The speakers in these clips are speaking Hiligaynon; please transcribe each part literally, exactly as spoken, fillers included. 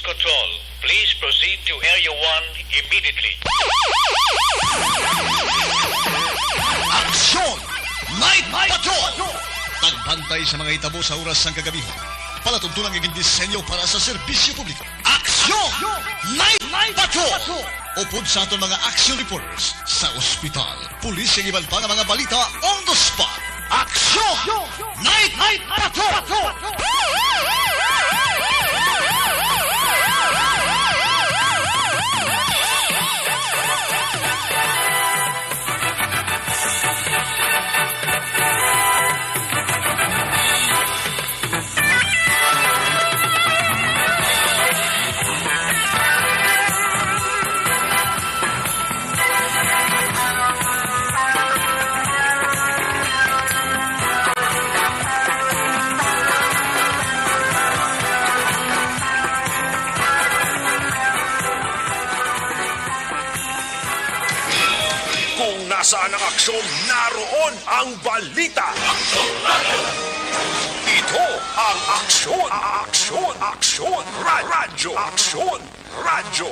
Control, please proceed to Area one immediately. Aksyon! Night Patrol! Pagbantay sa mga hitabo sa oras sang kagabi. Palatuntunan nga gindisenyo para sa serbisyo publiko. Aksyon! Night Patrol! Upod sa aton mga action reporters sa ospital, pulis, kag iban pa nga mga balita on the spot. Aksyon! Night, Night Patrol! Kung nasaan ang aksyon, naroon ang balita. Ito ang Aksyon, Aksyon, Aksyon, Ra-, Radyo, Aksyon, Radyo.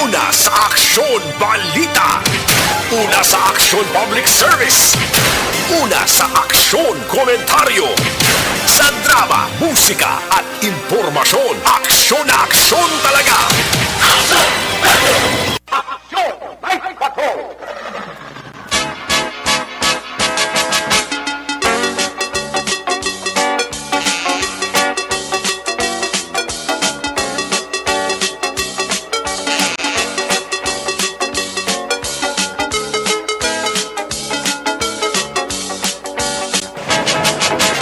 Una sa Aksyon Balita. Una sa Aksyon Public Service. Una sa Aksyon Komentaryo. Sa drama, musika, at impormasyon, aksyon na aksyon talaga. Aksyon! Aksyon! May Patrol!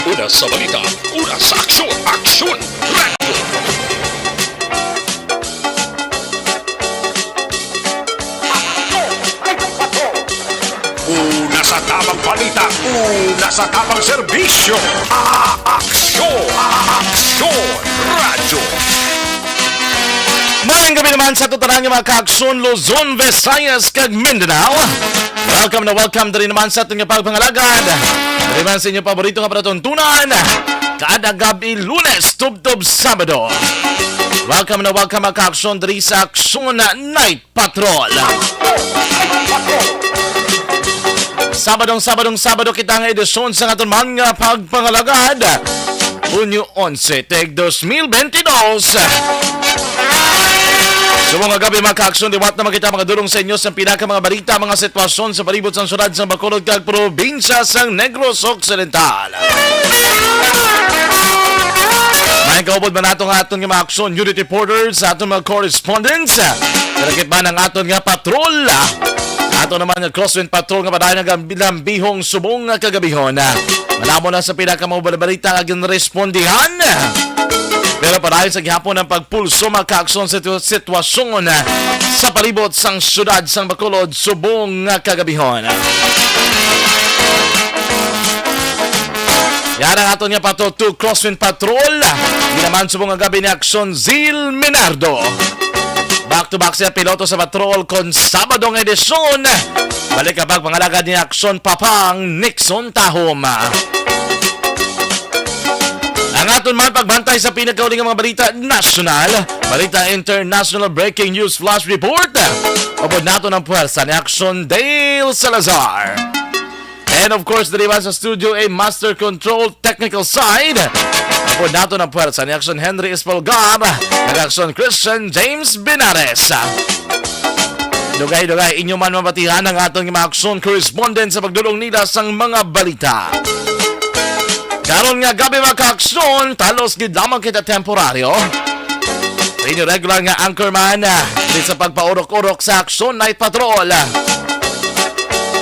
Una sa balita, una sa aksyon, aksyon, radyo. Una sa tamang balita, una sa tamang serbisyo. A-, aksyon, a-, aksyon, radyo. Maayong gabi naman sa tanan nga mga kaaksyon, Luzon, Visayas, kag Mindanao. Welcome na welcome diri naman sa aton nga pagpangalagad. Diri man sa inyo paborito nga palatuntunan, kada gab-i, Lunes tubtob Sabado. Welcome na welcome, mga kaaksyon, diri sa Aksyon Night Patrol. Sabadong, Sabadong, Sabado kita nga edisyon sa aton man nga pagpangalagad. Hunyo onse, tag dos mil benti dos. Subong nga gab-i, mga kaaksyon, liwat na man kita makadulong sa inyo sa pinaka mga balita, mga sitwasyon sa palibot sang syudad sang Bacolod kag probinsya sang Negros Occidental. May kaupod man nato nga aton nga mga aksyon, unit reporters, sa aton mga correspondents. Kalakip man ang aton nga patrol. Ato naman nga crosswind patrol nga padayon nagalambihon subong nga kagabihon. Malabo na sa pinaka mga balita nga ginrespondihan. Pero padayon sa gihapon ang pagpulso, mga kaaksyon, sa situ-, sitwasyon sa palibot sang syudad sang Bacolod subong nga kagabihon. Yan ang aton nga Patrol two Crosswind Patrol. Ginaman subong nga gab-i ni Aksyon Zil Minardo. Back to back siya piloto sa Patrol kon Sabado nga edisyon. Balik ang pagpangalagad ni Aksyon Papang Nixon Tahom. Ang aton man pagbantay sa pinakauli nga mga balita nasyonal, balita international, breaking news, flash report. Upod naton ang puwersa ni Aksyon Dale Salazar. And of course, diri man sa Studio A, Master Control, technical side. Upod naton ang puwersa ni Aksyon Henry Espolgar, kag Aksyon Christian James Binares. Dugay-dugay, inyo man mabatihan ang aton nga mga aksyon correspondent sa pagdulong nila sang mga balita. Karon nga gab-i, mga kaaksyon, talos gid lamang kita temporaryo. Inyo regular nga anchorman, ah, di sa pagpaurok-urok sa Aksyon Night Patrol.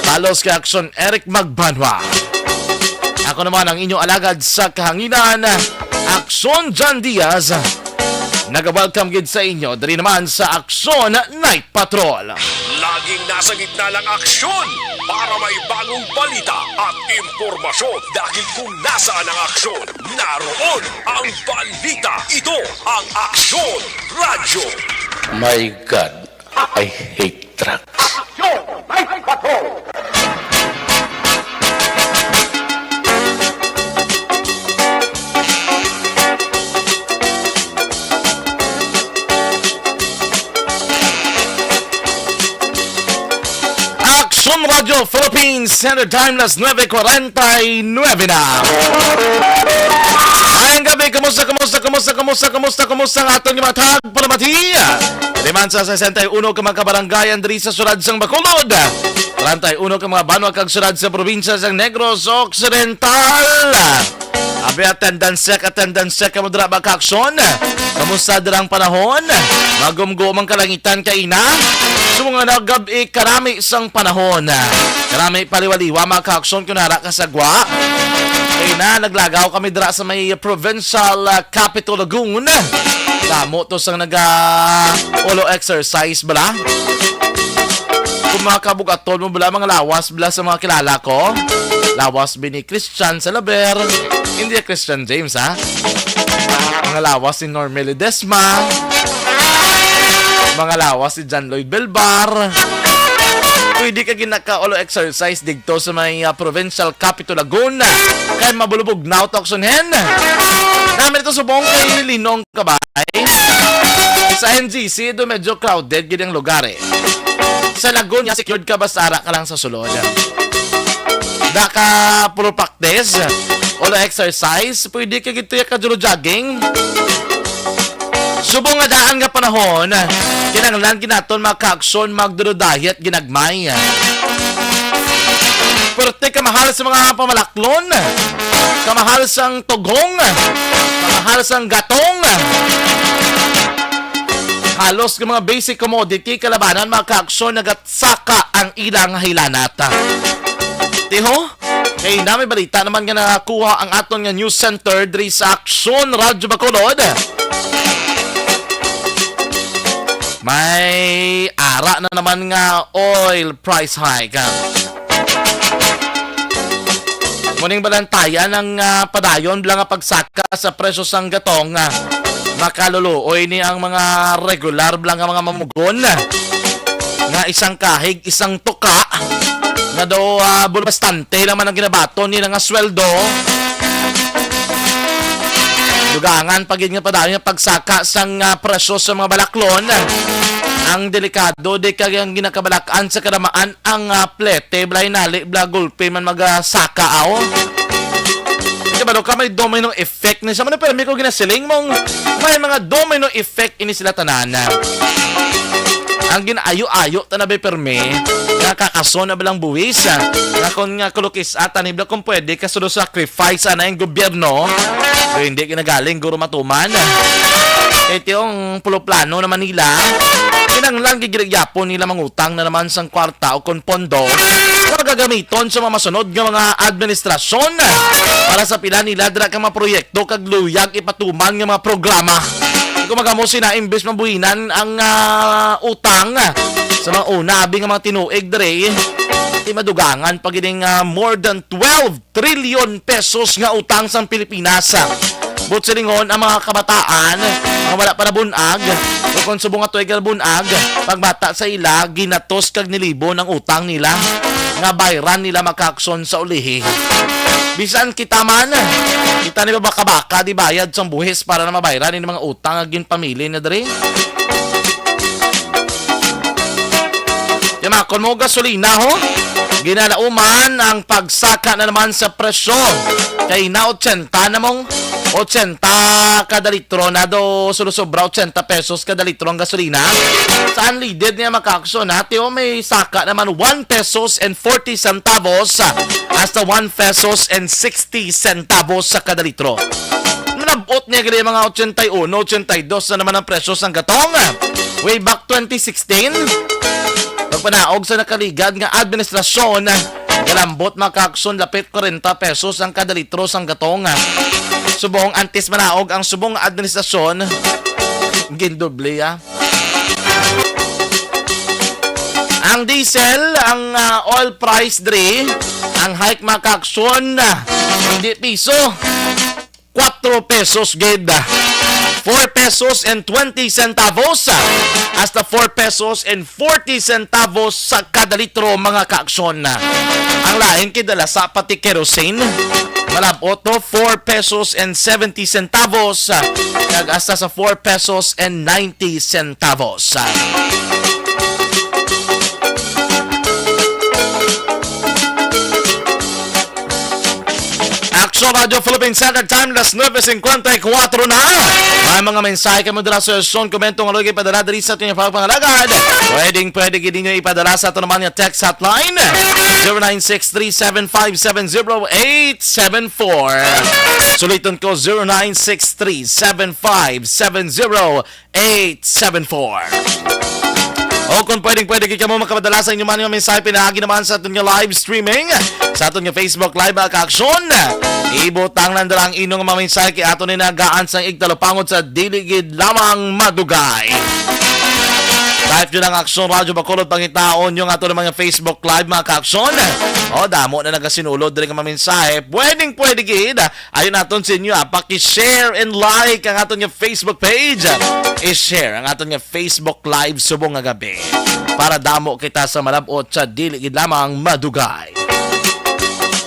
Talos kay Aksyon Eric Magbanwa. Ako naman ang inyo alagad sa kahanginan, Aksyon John Diaz. Naga-welcome gid sa inyo diri naman sa Aksyon Night Patrol. Laging nasa gitna ng aksyon para may bagong balita at impormasyon. Dahil kung nasaan ang aksyon, naroon ang balita. Ito ang Aksyon Radyo. My God, I hate truck. Aksyon! May Patrol! Radyo Philippines Standard Time, las nuebe cuarenta y nueve na. Ay, ang gabi, kumusta, kumusta, kumusta, kumusta, kumusta, kumusta ang aton mga tagpalamati? Di man sa sesenta y uno ka mga kabarangayan diri sa siyudad sang Bacolod, treinta y uno ka mga banwa kag siyudad sa probinsya sang Negros Occidental. Abi, attendance check, attendance check kamo dira, mga kaaksyon. Kamusta dira ang panahon? Magumgo man kalangitan kaina. Subong nga nagab-i, karami sang panahon. Karami paliwaliwa, mga kaaksyon, kung nara ka sa gwa. Kaina, naglagaw kami dira sa may provincial, ah, capital Lagoon. Damo to sang naga ulo exercise bala. Kung mga kabugaton mo bala, mga lawas bala sa mga kilala ko. Lawas bi ni Christian Salaber. Hindi Christian James, ha? Mga lawas ni Normel Ledesma. Mga lawas ni John Lloyd Belbar. Pwede ka ginaka-ulo exercise digto sa may, ah, provincial capital Lagoon. Kay mabulubog na, Tokson Hen. Namin ito subong kay Linong Kabay. Sa N G C, do medyo crowded gid ang lugar, eh. Sa Lagoon, ya, secured ka basta ara ka lang sa sulod. Da ka puro practice, ulo exercise, pwede ka gid tuya ka julo jogging. Subong nga daan nga panahon, kinahanglan gid naton, mga kaaksyon, magdulo diet ginagmay. Perte kamahal sa mga pamalaklon, kamahal sang tugong, kamahal sang gatong. Halos nga mga basic commodity kalabanan, mga kaaksyon, nagasaka ang ilang hilanat. Tiho, kay na may balita naman nga nakakuha ang aton nga news center diri sa Aksyon Radyo Bacolod. May ara na naman nga oil price hike. Muning balantayan ang, ah, padayon bala nga pagsaka sa presyo sang gatong, ah, makaluluoy ni ang mga regular bala nga mga mamugon nga isang kahig, isang tuka nga daw, ah, bul-, bastante lang man ang ginabaton nila nga sweldo. Dugangan pa gid nga padayon nga pagsaka sang, ah, presyo sa mga balaklon. Ang delikado, di kay ang ginakabalak-an sa kadamaan ang, ah, plete, balay nali, bala gulpi man magasaka, aw. Kabalo ka, may domino effect ni sa man, pero may ko ginasiling mong may mga domino effect ini sila tanan. Ang ginayo-ayo ta na ba permi, nga kakaso na balang buwis, ah, nga kon nga kulukis atan hibla kung pwede ka sudo sacrifice ana ang gobyerno, pero hindi ginagaling guro matuman. Ito yung pulo plano naman nila. Kinanglan gigrigyapon nila mangutang na naman sang kwarta o kon pondo nga magagamiton sa mga masunod nga mga administrasyon para sa pila nila dira ka mga proyekto kag luyag ipatuman nga mga programa. Kung magamo sina, imbes mabuhinan ang, ah, utang sa mga una abi nga mga tinuig diri, ti madugangan pa gid ang, ah, more than twelve trillion pesos nga utang sang Pilipinas. Buot silingon, ang mga kabataan nga wala pa nabunag, o kon subong nga tuig nga nabunag, pagbata sa ila, ginatos kag nilibon ang utang nila nga bayran nila, mga kaaksyon, sa ulihi. Bisan kita man, kita ni baka-baka di bayad sang buhis para na mabayran ini mga utang nga ginpamili na diri. Yamakon mo gasolina, ho? Ginalauman ang pagsaka na naman sa presyo. Kay na ochenta na mong, ochenta kada litro na do, sulosobra ochenta pesos kada litro ang gasolina. Saan lidid niya, mga kaaksyon, ha? Tiyo, may saka naman one pesos and forty centavos hasta one pesos and sixty centavos sa kada litro. Nalabot niya gali mga ochenta y uno, ochenta y dos na naman ang presyo sang gatong. Way back twenty sixteen, pagpanaog sa nakaligad nga administrasyon, galambot, mga kaaksyon, lapit kwarenta pesos ang kada litro sang gatong. Subong antes manaog ang subong nga administrasyon, gindoble, ah. Ang diesel, ang, ah, oil price diri, ang hike, mga kaaksyon, ah, hindi piso. Cuatro pesos gid. Four pesos and twenty centavos, ah, hasta four pesos and forty centavos sa kada litro, mga kaaksyon. Ang lain kay dala sa pati kerosene. Malabot to, four pesos and seventy centavos, ah, kag hasta sa four pesos and ninety centavos. Radyo Philippine Standard Time, las nuebe cincuenta y cuatro na. May mga mensahe kamo dira sa sesyon, komento nga lagi padala diri sa aton nga pagpangalagad. Pwedeng, pwede gid ninyo ipadala sa aton naman nga text hotline, zero nine six three seven five seven zero eight seven four. Suliton ko, zero nine six three seven five seven zero eight seven four. O kung pwedeng, pwede gid kamo makapadala sa inyo man nga mensahe pinaagi naman sa aton nga live streaming, sa aton nga Facebook Live, mga kaaksyon. Ibutang lang dala ang inyong mga mensahe kay aton ni nagaan sang igtalupangod sa dili gid lamang madugay. Type nyo lang Aksyon Radyo Bacolod, pangitaon nyo nga ato naman nga Facebook Live, mga kaaksyon. O, damo na nagasinulod diri nga mga mensahe. Pwedeng, pwede gid. Ayon naton sa inyo, ah, paki-share and like ang aton nga Facebook page. I-share ang aton nga Facebook Live subong nga gabi para damo kita sa malab-ot sa dili gid lamang madugay.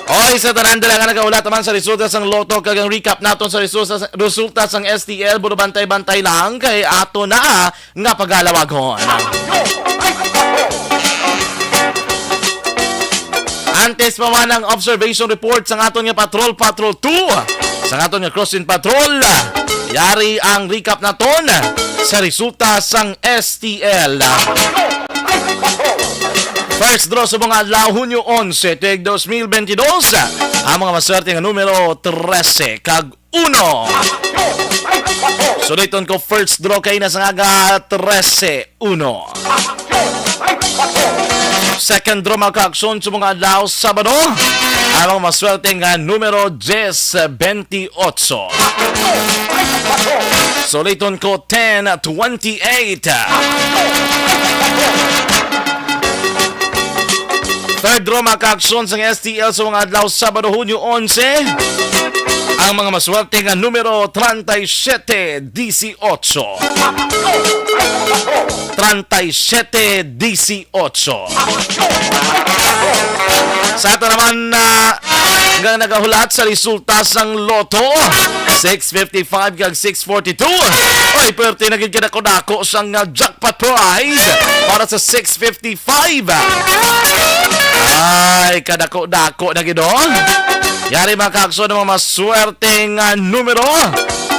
Oy, sa tanan dala nga nagahulat naman sa resulta sang Lotto, kag ang recap naton sa resulta, resulta sang S T L, puro bantay-bantay lang kay ato na nga pagalawagon. Antes pa man ang observation report sa aton nga Patrol, Patrol two, sa aton nga Crossing Patrol, yari ang recap naton sa resulta sang S T L. First draw sa mga adlaw, Hunyo onse, tuig dos mil bentidós, ang mga maswerte nga numero trese kag uno. Suliton ko, first draw kay na sa nga aga, trese uno. Second draw, mga kaaksyon, sa mga adlaw, Sabado, ang mga maswerte nga numero diyes, bentiocho. Suliton ko, ten, twenty-eight. Third draw, mga kaaksyon, sang S T L sa mga adlaw, Sabado, Hunyo onse. Ang mga maswerte nga numero, treinta y siete dieciocho. Treinta y siete dieciocho. Sa ato naman na nga nagahulat sa resulta sang Lotto, six fifty-five kag six forty-two. Oy, perte na gid kadako-dako sang, ah, jackpot prize para sa six fifty-five. Ay, kadako-dako na gid, oh. Yari, mga kaaksyon, ang mga maswerteng, ah, numero.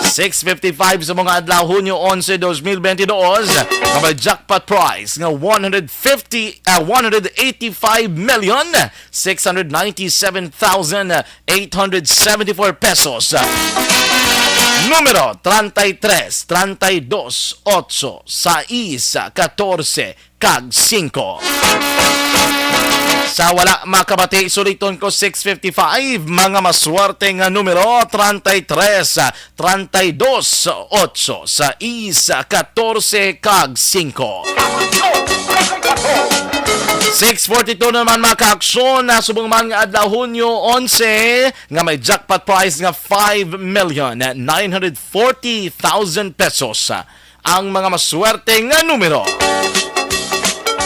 Six fifty-five sa mga adlaw, Hunyo onse, dos mil bentidós, nga may jackpot prize nga one hundred fifty, ah, one hundred eighty-five million six hundred ninety-seven thousand eight hundred seventy-four pesos. Numero treinta y tres, treinta y dos, ocho, sais, catorce, kag singko. Sa wala makabati, suliton ko, six fifty-five, mga maswerte nga numero, treinta y tres, treinta y dos, ocho, sais, catorce, kag singko. Six forty-two naman, mga kaaksyon, na subong man nga adlaw, Hunyo onse, nga may jackpot prize nga five million nine hundred forty thousand pesos. Ang mga maswerte nga numero: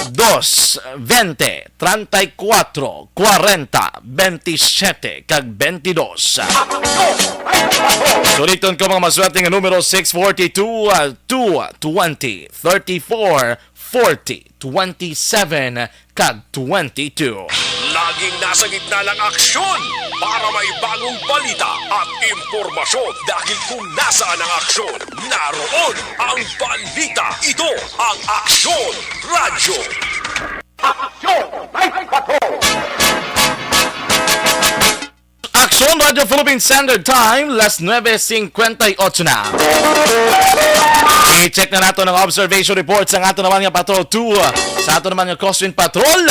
dos, veinte, treinta y cuatro, cuarenta, veintisiete, kag veintidós. Suliton ko, mga maswerte nga numero: six forty-two, ah, two, twenty, thirty-four, forty, twenty-seven, kag twenty-two. Laging nasa gitna ng aksyon para may bagong balita at impormasyon, dahil kung nasaan ang aksyon, naroon ang balita. Ito ang Aksyon Radyo. Aksyon Live Patrol. Aksyon Radyo Philippine Standard Time, las nuebe cincuenta y ocho na. I-check na nato ang observation report sa ato naman nga Patrol two, sa ato naman nga Crosswind Patrol,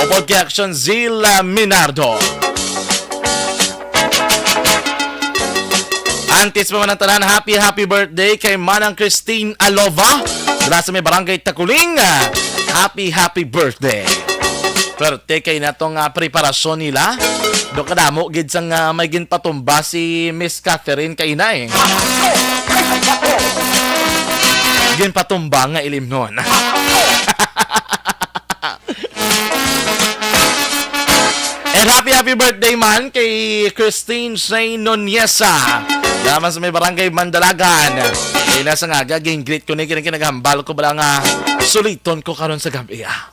upod kay Aksyon Zil, ah, Minardo. Antes pa man ang tanan, happy, happy birthday kay Manang Christine Alova, dira sa may barangay Takuling. Happy, happy birthday. Perte kay natong, ah, preparasyon nila. Do kadamo gid sang, ah, may ginpatumba si Miss Catherine kay inay. Ginpatumba nga ilimnon. And happy, happy birthday man kay Christine Shane Nuneza. Naman sa may barangay Mandalagan. Kay nasa nga aga, gin-greet ko ni, kini kinaghambal ko bala nga suliton ko karon sa gabi, ah.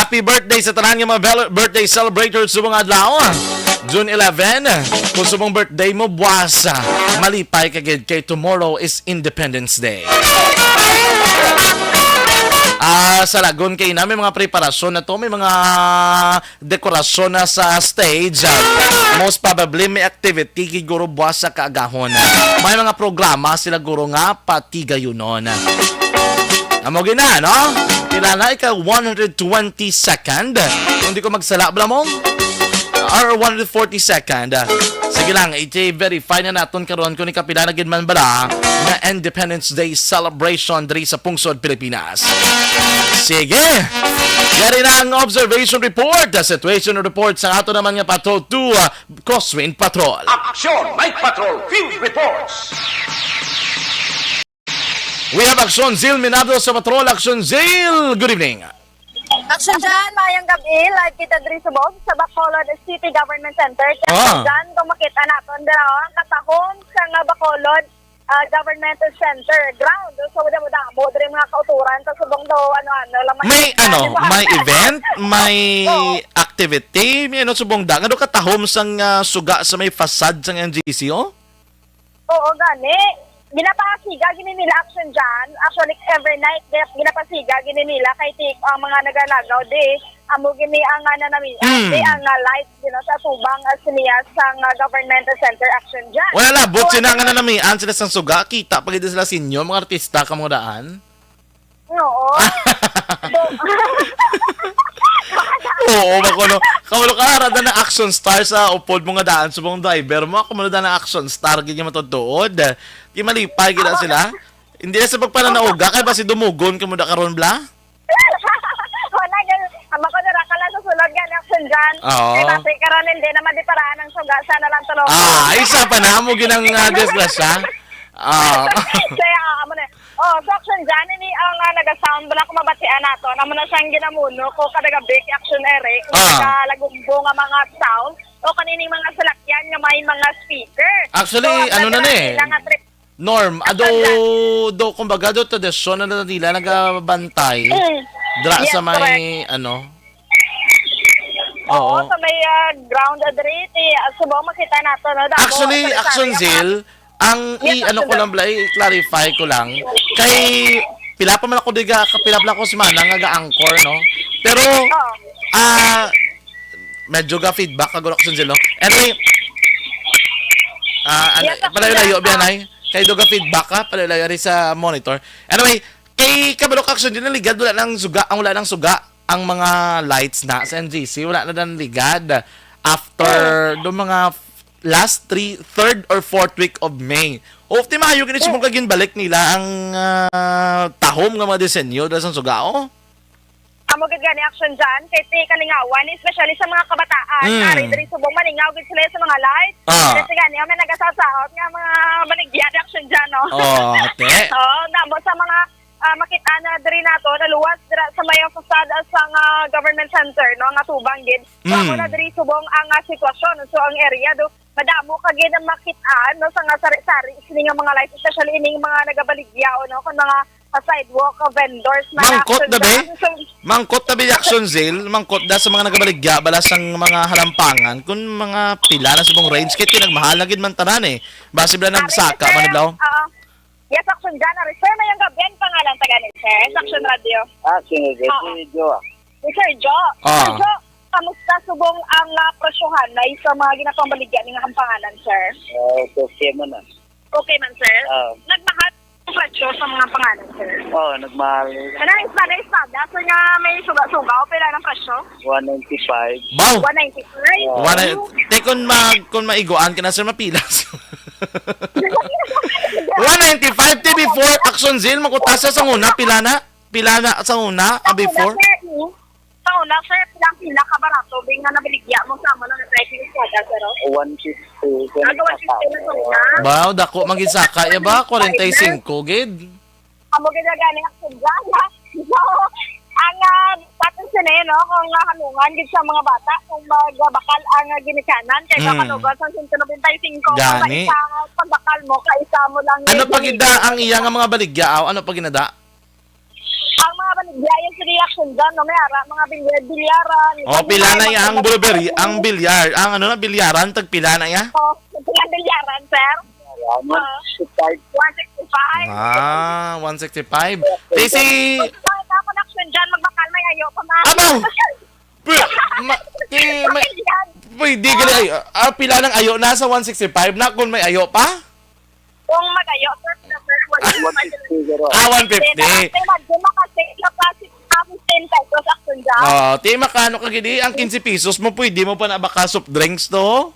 At Happy birthday sa tanan nga mga bel-, birthday celebrators subong adlaw. June eleven, kung subong birthday mo, buwas, ah, malipay ka gid kay tomorrow is Independence Day. Ah, sa Lagun kay na may mga preparasyon na to, may mga dekorasyon na sa stage. Ah, most probably may activity gid guro buwas sa kaagahon. May mga programa sila guro nga patigayunon. Amo gid na, no? Pila na ika one hundred twenty second. Kung di ko magsala, bala mo? Or one hundred forty second. Sige lang, i-verify na naton karon kung ikapila na gid man bala nga Independence Day celebration diri sa pungsod Pilipinas. Sige. Yari na ang observation report, the situation report sa ato naman nga Patrol two, uh, Crosswind Patrol. Action, Night Patrol Field Reports. We have Action Zil Minado sa Patrol. Action Zil, good evening. Action Jan, maayong gabi. Live kita diri subong sa Bacolod City Government Center. Kaya Ah. Jan, kung makita naton dira, oh, ang katahom sa nga Bacolod, ah, Government Center ground. So, wala mo damo diri mga kauturan sa subong daw, ano-ano lang May, makita, ano, di ba? may event, may Oo. activity, may ano, subong da. Ano katahom sang, ah, suga sa may facade sang N G C, oh? Oo, gani. Ginapasiga gini nila Action Jan. Actually, every night, gina-, ginapasiga gini nila kay ti-, ang mga nagalagaw di, amo gini ang, ah, nanamian, Hmm. di ang, ah, light, you know, sa tubang, ah, siniya sang, ah, government center Action Jan. Wala labot So, sina ano nga nanamian sila sang suga. Kita pa gid sila sinyo, mga artista ka mga daan. Oo. So, Oo, ba kuno? Kabalo ka, rada na action star sa upod mo nga daan, subong driver mo. Ako mo na action star, gid nga matutuod. Di malipay gid Oo. sila. Hindi na sa pagpananauga, kay basi dumugon ka mo da karon, bla? Wala, gan-, ang bako na rakala sa sulod nga, Action Jan. Oo. Kay basi karon hindi naman di paraan ang suga, sana lang tulungan. Ah, isa pa na, amo gid ang, ah, disgrasya. Ah. Kaya, ah, amo na. Oh, so Action Jan, ini ang, ah, naga-sound, wala ko mabatian nato. Amo na siyang ginamuno ko kada gabi kay Action Eric, Ah. sa lagumbo nga mga sound, o kanining mga salakyan nga may mga speaker. Actually, So, ano na nagdala ni? sila nga trip. Norm, Action ado Jan. do, kumbaga, do tradisyon na nila nagabantay Mm. dra Yes, sa may, correct. ano? Oo, Oo. sa may, ah, ground, ah, diri, ti, ah, subong makita nato, no? Damo, Actually, sari-sari Action ang mga Zil, ang Yes, i-, ano ko Action lang, Bla, i-clarify ko lang. Kay, pila pa man ako diga, pila pa lang ako si Manang nga ga-anchor, no? Pero, Oo. ah, medyo ga-feedback, kagulo, Action Zil, no? Anyway, ah, ano, Yes, Action palayo-layo, Zil, biya, ah. Nay? Kay do ga-feedback ka, palayo-layo rin sa monitor. Anyway, kay kabalo ka, Action Zil, naligad, wala nang suga, ang wala nang suga, ang mga lights na sa N G C, wala na nang ligad. After, Hmm. do mga last three, third or fourth week of May. Hopefully, maayo gini Hmm. subong kag ginbalik nila ang, ah, tahom nga mga disenyo dahil sa sugao. Amo gid gani, Action Jan, kay ti kalingawan, especially sa mga kabataan, Mm. nga ari diri subong malingaw gid sila sa mga lights. Ah. Kasi gani, may nagasasaot nga mga baligya, Action Jan, no? Oh, ate. Oo, namo sa mga, ah, makita na diri nato, naluwas dira sa may facade sa nga government center, no, nga tubang gid. So, Mm. amo na diri subong ang, ah, sitwasyon. So, ang area do, madamo ka gid ang makit-an, no, sa nga sari-sari sini nga mga lights, especially ining mga nagabaligya, no, kung mga, ah, sidewalk, ah, vendors, mga Mangkot Action na, be? Jan. So, Mangkot na, be, Action Zil? Mangkot na sa mga nagabaligya, bala sang mga halampangan, kung mga pila na subong range, kay tinagmahal na gid man tanan, eh. Basi bala Ari, nagsaka, sir, man, bla? Oo. Yes, Action Jan. Ari, sir, mayong gabi. Ang pangalan ta gani, sir? Sa Action Radio. Ah, sige, sige. Oo. Si Joe. Si Sir Joe. Ah. Sir Joe, kamusta subong ang, ah, presyohan na sa mga ginapambaligya ni nga halampanganan, sir? Ah, okay, okay man na. Okay man, sir? Ah. Nagmahal ang presyo sa mga halampanganan, sir? Oo, nagmahal. Ano, ispada, ispada? So nga may suga-suga o pila ng presyo? One ninety-five. Wow! One ninety-five? Oo. One, te, kung mag-, kung maiguan ka na, sir, mapilas. One ninety-five, ti before Action Zil, makutasa sa una, pila na? Pila na sa una, ah, Sa una, before? sir, mm. Sa una, sir, pila ang pinakabarato, bing, nga nabaligya mo sa amo nga price ni Estrada, sir, oh? One fifty, sir. Ano, one fifty na sa una? Wow, dako man gid saka, ya ba? Kwarenta y singko gid. Amo gid na gani ang sugya. So, ang, ah, aton sini, no, kung, ah, hanungan gid sa mga bata, kung magbakal ang, ah, ginikanan, kay Mm. makalugas ang sento nobenta y singko, kung Gani. sa isa pagbakal mo, kay isa mo lang Ano gid pa gid da ang iya nga mga baligya, aw? Ano pa gid na da? Ang mga baligya kaya sa reaction dyan, no? May ara, mga bilyar, bilyaran. Oh, pila na iya ang blueberry, ang bilyar, ang ano na, bilyaran, tagpila na iya? Oh, pila bilyaran, sir? Ano? Ah, one sixty-five. Ah, one sixty-five. Di si Kaya ako na action dyan, magbakal may ayo pa, ma'am. Abaw! Pu-, ma-, ti-, may, pwede gali ay, ah, pila nang ayo na sa one sixty-five na kung may ayo pa? Kung mag-ayo, sir, sir, sir, one fifty. Ah, one fifty. Then, imagine mo kasi, sa plastic, ah, fifteen pesos, action dyan. Oh, ti, makano ka gidi? Ang quince pesos mo, pwede mo pa na baka soft drinks to?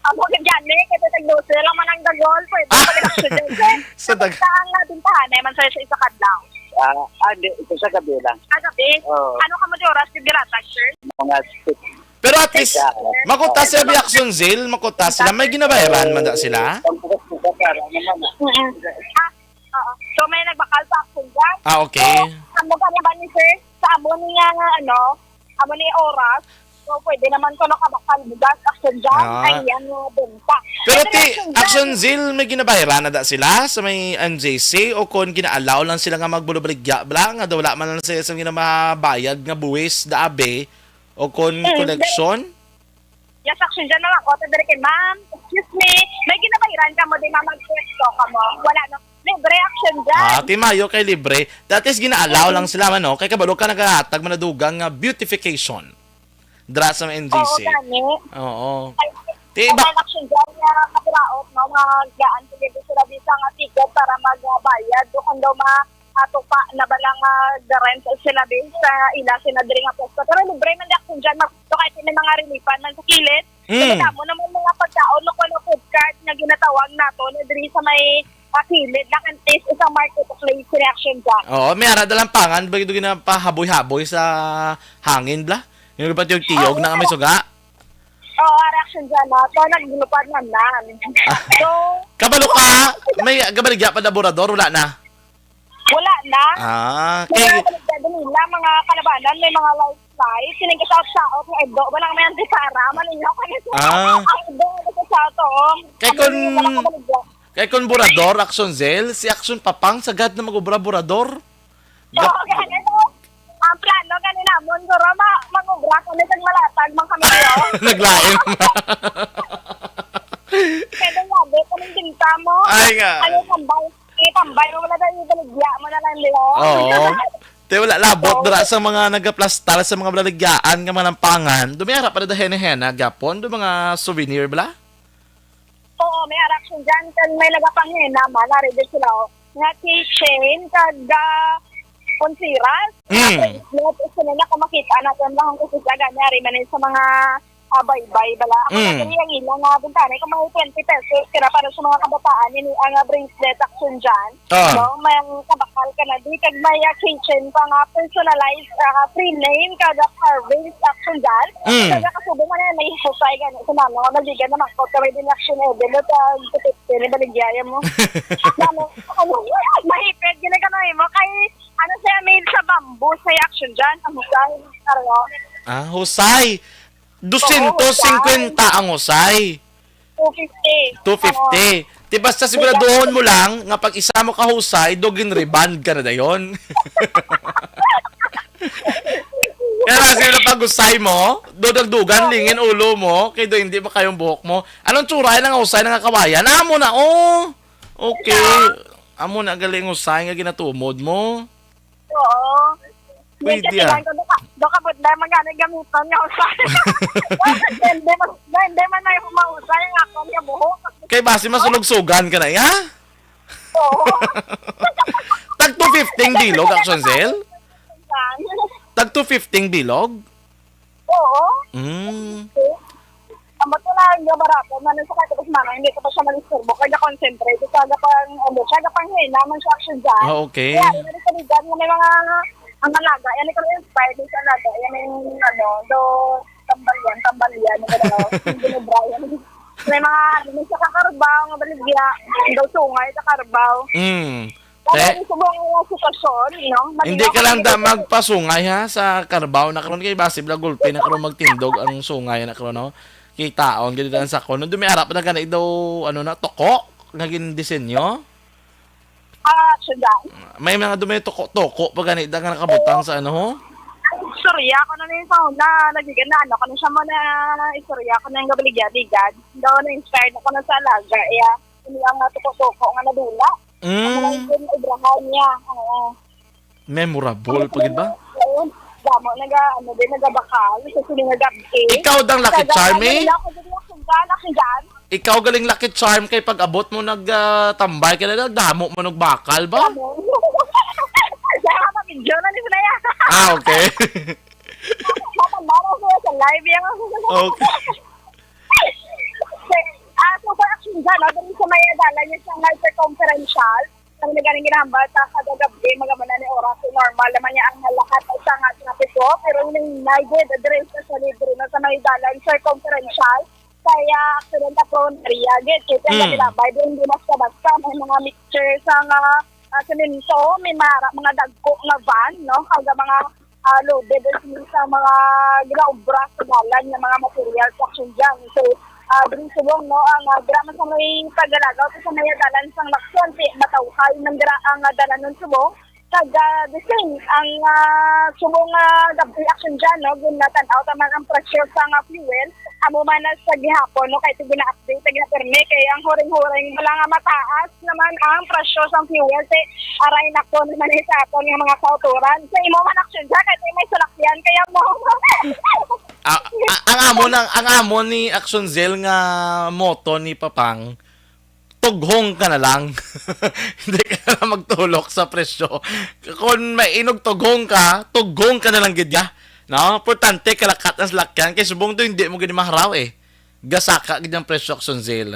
Amo ka dyan, eh, kasi tag-dose lang man ang dagol, pwede pa rin action dyan, sir. Sa dag- Sa ang, ah, bintahan, eh, man, sir, sa isa ka adlaw. Ah, ah, di, ito sa gabi lang. Ah, gabi? Oo. Ano ka mo di oras yung gilatag, sir? Mga six. Pero at least, Six, ah, makutas sila, Action Zil, makutas sila. May ginabayaran man da sila? Pambukas-bukas, para naman, ah. Mm-mm. Ah, oo. So, may nagbakal pa action dyan? Ah, okay. So, ano ba naman ni sir? Sa amo ni nga, ano, amo ni oras. So, pwede naman ko nakabakal bugas, action dyan. Ah. Ay, yan nga benta. Pero Pero ti, action dyan. Action Zil, may ginabayaran na da sila sa may M J C o kon gina-allow lang sila nga magbulubaligya bla nga daw wala man lang sila sa ginabayad nga buwis da abi o kon Mm, collection? Yes, action dyan, mga kota, diri kay ma'am. Excuse me, may ginabayaran ka mo, di ma'am, mag-request ka mo. Wala, no? Libre action dyan. Ah, ti mayo kay libre. That is, gina-allow Mm. lang sila, ano? Kay kabalo ka nagahatag manadugang nga beautification. Dra sa M J C. Oo, gani. Oo. Ay, Ti ang ba- action dyan nga kapiraot, no? Mga gaan, sige, di sila bisa nga ticket para magbayad. Do kung daw ma-, atupa na ba lang, ah, the rent sila, di, sa ila, sila diri nga pwesto. Pero libre man di action dyan. Mag-, so, kahit may mga reliefan man sa kilid, Mm. Kaya mo naman mga pagkaon, no, kuno food cart nga ginatawag nato na diri sa may, ah, kilid na kantis isang marketplace reaction dyan. Oo, may ara dalang pangan, bagi ginapahaboy-haboy sa hangin, bla? Yung iba yung tiyog Oo, na may pero suga. Oo, reaction dyan, no? So, naglupad na nan. Ah. So, Kabalo ka, may gabaligya pa laborador, wala na? Wala na. Ah, Mga kay baligya din nila, mga kalabanan, may mga life flight. Sining kasaot-saot nga Edo, wala may antisara, malingaw ka na siya. Ah. Ang Edo, ano sa saot, oo. Kay Ano kun, yung mga kabaligya? Kay kun burador, Action Zil, si Action Papang, sagad na mag-obra burador. Oo, Gap- kaya ano, ang plano, gani namon, guro, ma-, mag-obra kami sa malatag, mga kami, oh. Naglain. Kaya nga, di, kung binta mo, Ay nga. Ano, tambay? Itambay mo, wala na, ibaligya mo na lang, di ba? Oo. Te, wala labot Oo. dira sa mga nagaplastar sa mga baligyaan nga manampangan. Dumiara pa na hena-hena gyapon, do mga souvenir bala? Oo, may ara action dyan. Kag may nagapanghena man, nari din sila, oh. Nga keychain, kag, ah, pulseras. Mm. Net, ito na lang kung makita natin lang kung kasi sa gani, ari man sa mga ah, baybay bala. Ako Mm. na diri ang ila nga bintana, kung mga twenty pesos, kira para sa mga kabataan, ini ang, ah, bracelet action dyan. Ah. No? May ang kabakal ka na di, kag may, ah, kitchen pa nga personalized, ah, free name, kada carvings action dyan. Mm. Kada kasubo man yan, may husay gani. Sa mama, nga maligan na makot ka, may din action eh, din at, ah, tutut-, din, baligya mo. Mama, ano, mahipit, gini ka na mo, kay, ano siya, made sa bamboo, sa action dyan, ang husay, ano? Ah, husay. Dosyentos singkwenta ang husay. Two fifty. Two fifty. Oo. Di basta siguraduhon mo lang nga pag isa mo ka husay, dugin rebond ka na dayon. Kaya lang sila pag husay mo, dudagdugan, lingin ulo mo, kay do hindi makayong buhok mo. Anong tsura yan nga husay nga kawayan? Amo na, oh! Okay. Amo na galing husay nga ginatumod mo. Oo. Pwede, ah. Kasi lang ko, doka, doka, but dahil magana gamiton nga usay. Hindi man, hindi man na yung mausay ang akon nga buhok. Kay basi mas ulog-sugan ka na, ya? Oo. Tag two fifty ang bilog, Action Zil? Tag two fifty ang bilog? Oo. Mm. Ang bato na nga barato, man sa kay tapos man, hindi ko pa siya ma-disturbo. Kaya concentrate sa gapang, ano, sa gapang hina, man sa action dyan. Ah, okay. Kaya, yun ang saligan nga may mga, ang alaga, yan ikaw inspired sa alaga, yan yung, ano, do, tambalyan, tambalyan, ano, yung binubrayan. May mga, ano, sa kakarbaw, nga baligya, daw sungay, sa karbaw. Mm. Kaya Te? Ang subong nga sitwasyon, no? Hindi ka lang da magpasungay, ha, sa karbaw na karon kay basi bala gulpi na karon magtindog ang sungay na karon, no? Kitaon gid ang sakon. Nung dumiarap na gani daw, ano na, toko nga gindisenyo. Ah, Action Jan. May mga dumay toko-toko pa gani da nga nakabutang sa ano, ho? Istorya ko na ni sa una, nagigana, ano, kano siya mo na istorya ko na yung gabaligya-ligad. Daw na-inspired ako na sa alaga, iya. Hindi ang nga toko-toko nga nadula. Ang mga Mm. Hindi na ibrahan niya. Oo. Memorable pa gid ba? Ayun. Damo, naga, ano din, nagabakal. Sa sini nga gabi. Ikaw dang Lucky Charm, eh? Ako din, Action Jan, Action Jan. Ikaw galing Lucky Charm kay pag abot mo nag, ah, tambay ka na, damo mo nagbakal ba? Damo. Kaya ka video na ni Sinaya. Ah, okay. Matanda na siya sa live yan. Okay. Ah, so, for Action Jan, no, dali sa may dalan niya sa nga circumferential, ang nagaling ginahambal sa kada gabi, mga man ni oras, so normal naman niya ang lahat sa nga trapiko, pero yung nagid, address sa libre na sa may dalan, circumferential, kaya accident prone area, gid, kaya Mm. nagilabay, din, hindi basta-basta, may mga mixture sa nga, ah, semento, may mara, mga dagko nga van, no, kag mga, ah, loaded sa mga ginaobra sa dalan nga mga material sa Action Jan. So, ah, diri subong, no, ang, ah, dira man sa may paglalagaw sa may dalan sang Lacson, si Matawhay man dira ang, ah, dalan nun subong. Kag, ah, the same, ang, ah, subong nga gabi, Action Jan, no, ginatan-aw ta man ang presyo sa nga fuel. Amo man na sa gihapon, no, kay ito gina-update, gina-permi, kay ang huring-huring wala nga mataas naman ang presyo sang fuel, kay aray nako naman, eh, sa aton nga mga kautoran. Sa imo man, Action Jan, kay may salakyan, kaya mo. Ah, ah, ang amo nang, ang amo ni Action Zel nga motto ni Papang, "Tughong ka na lang." Hindi ka na lang magtulok sa presyo. Kung mainog tughong ka, tughong ka na lang gid ya. No? Importante, kalakat ang salakyan. Kay subong to, hindi mo gid maharaw, eh. Gasaka gid ang presyo, Action Zel.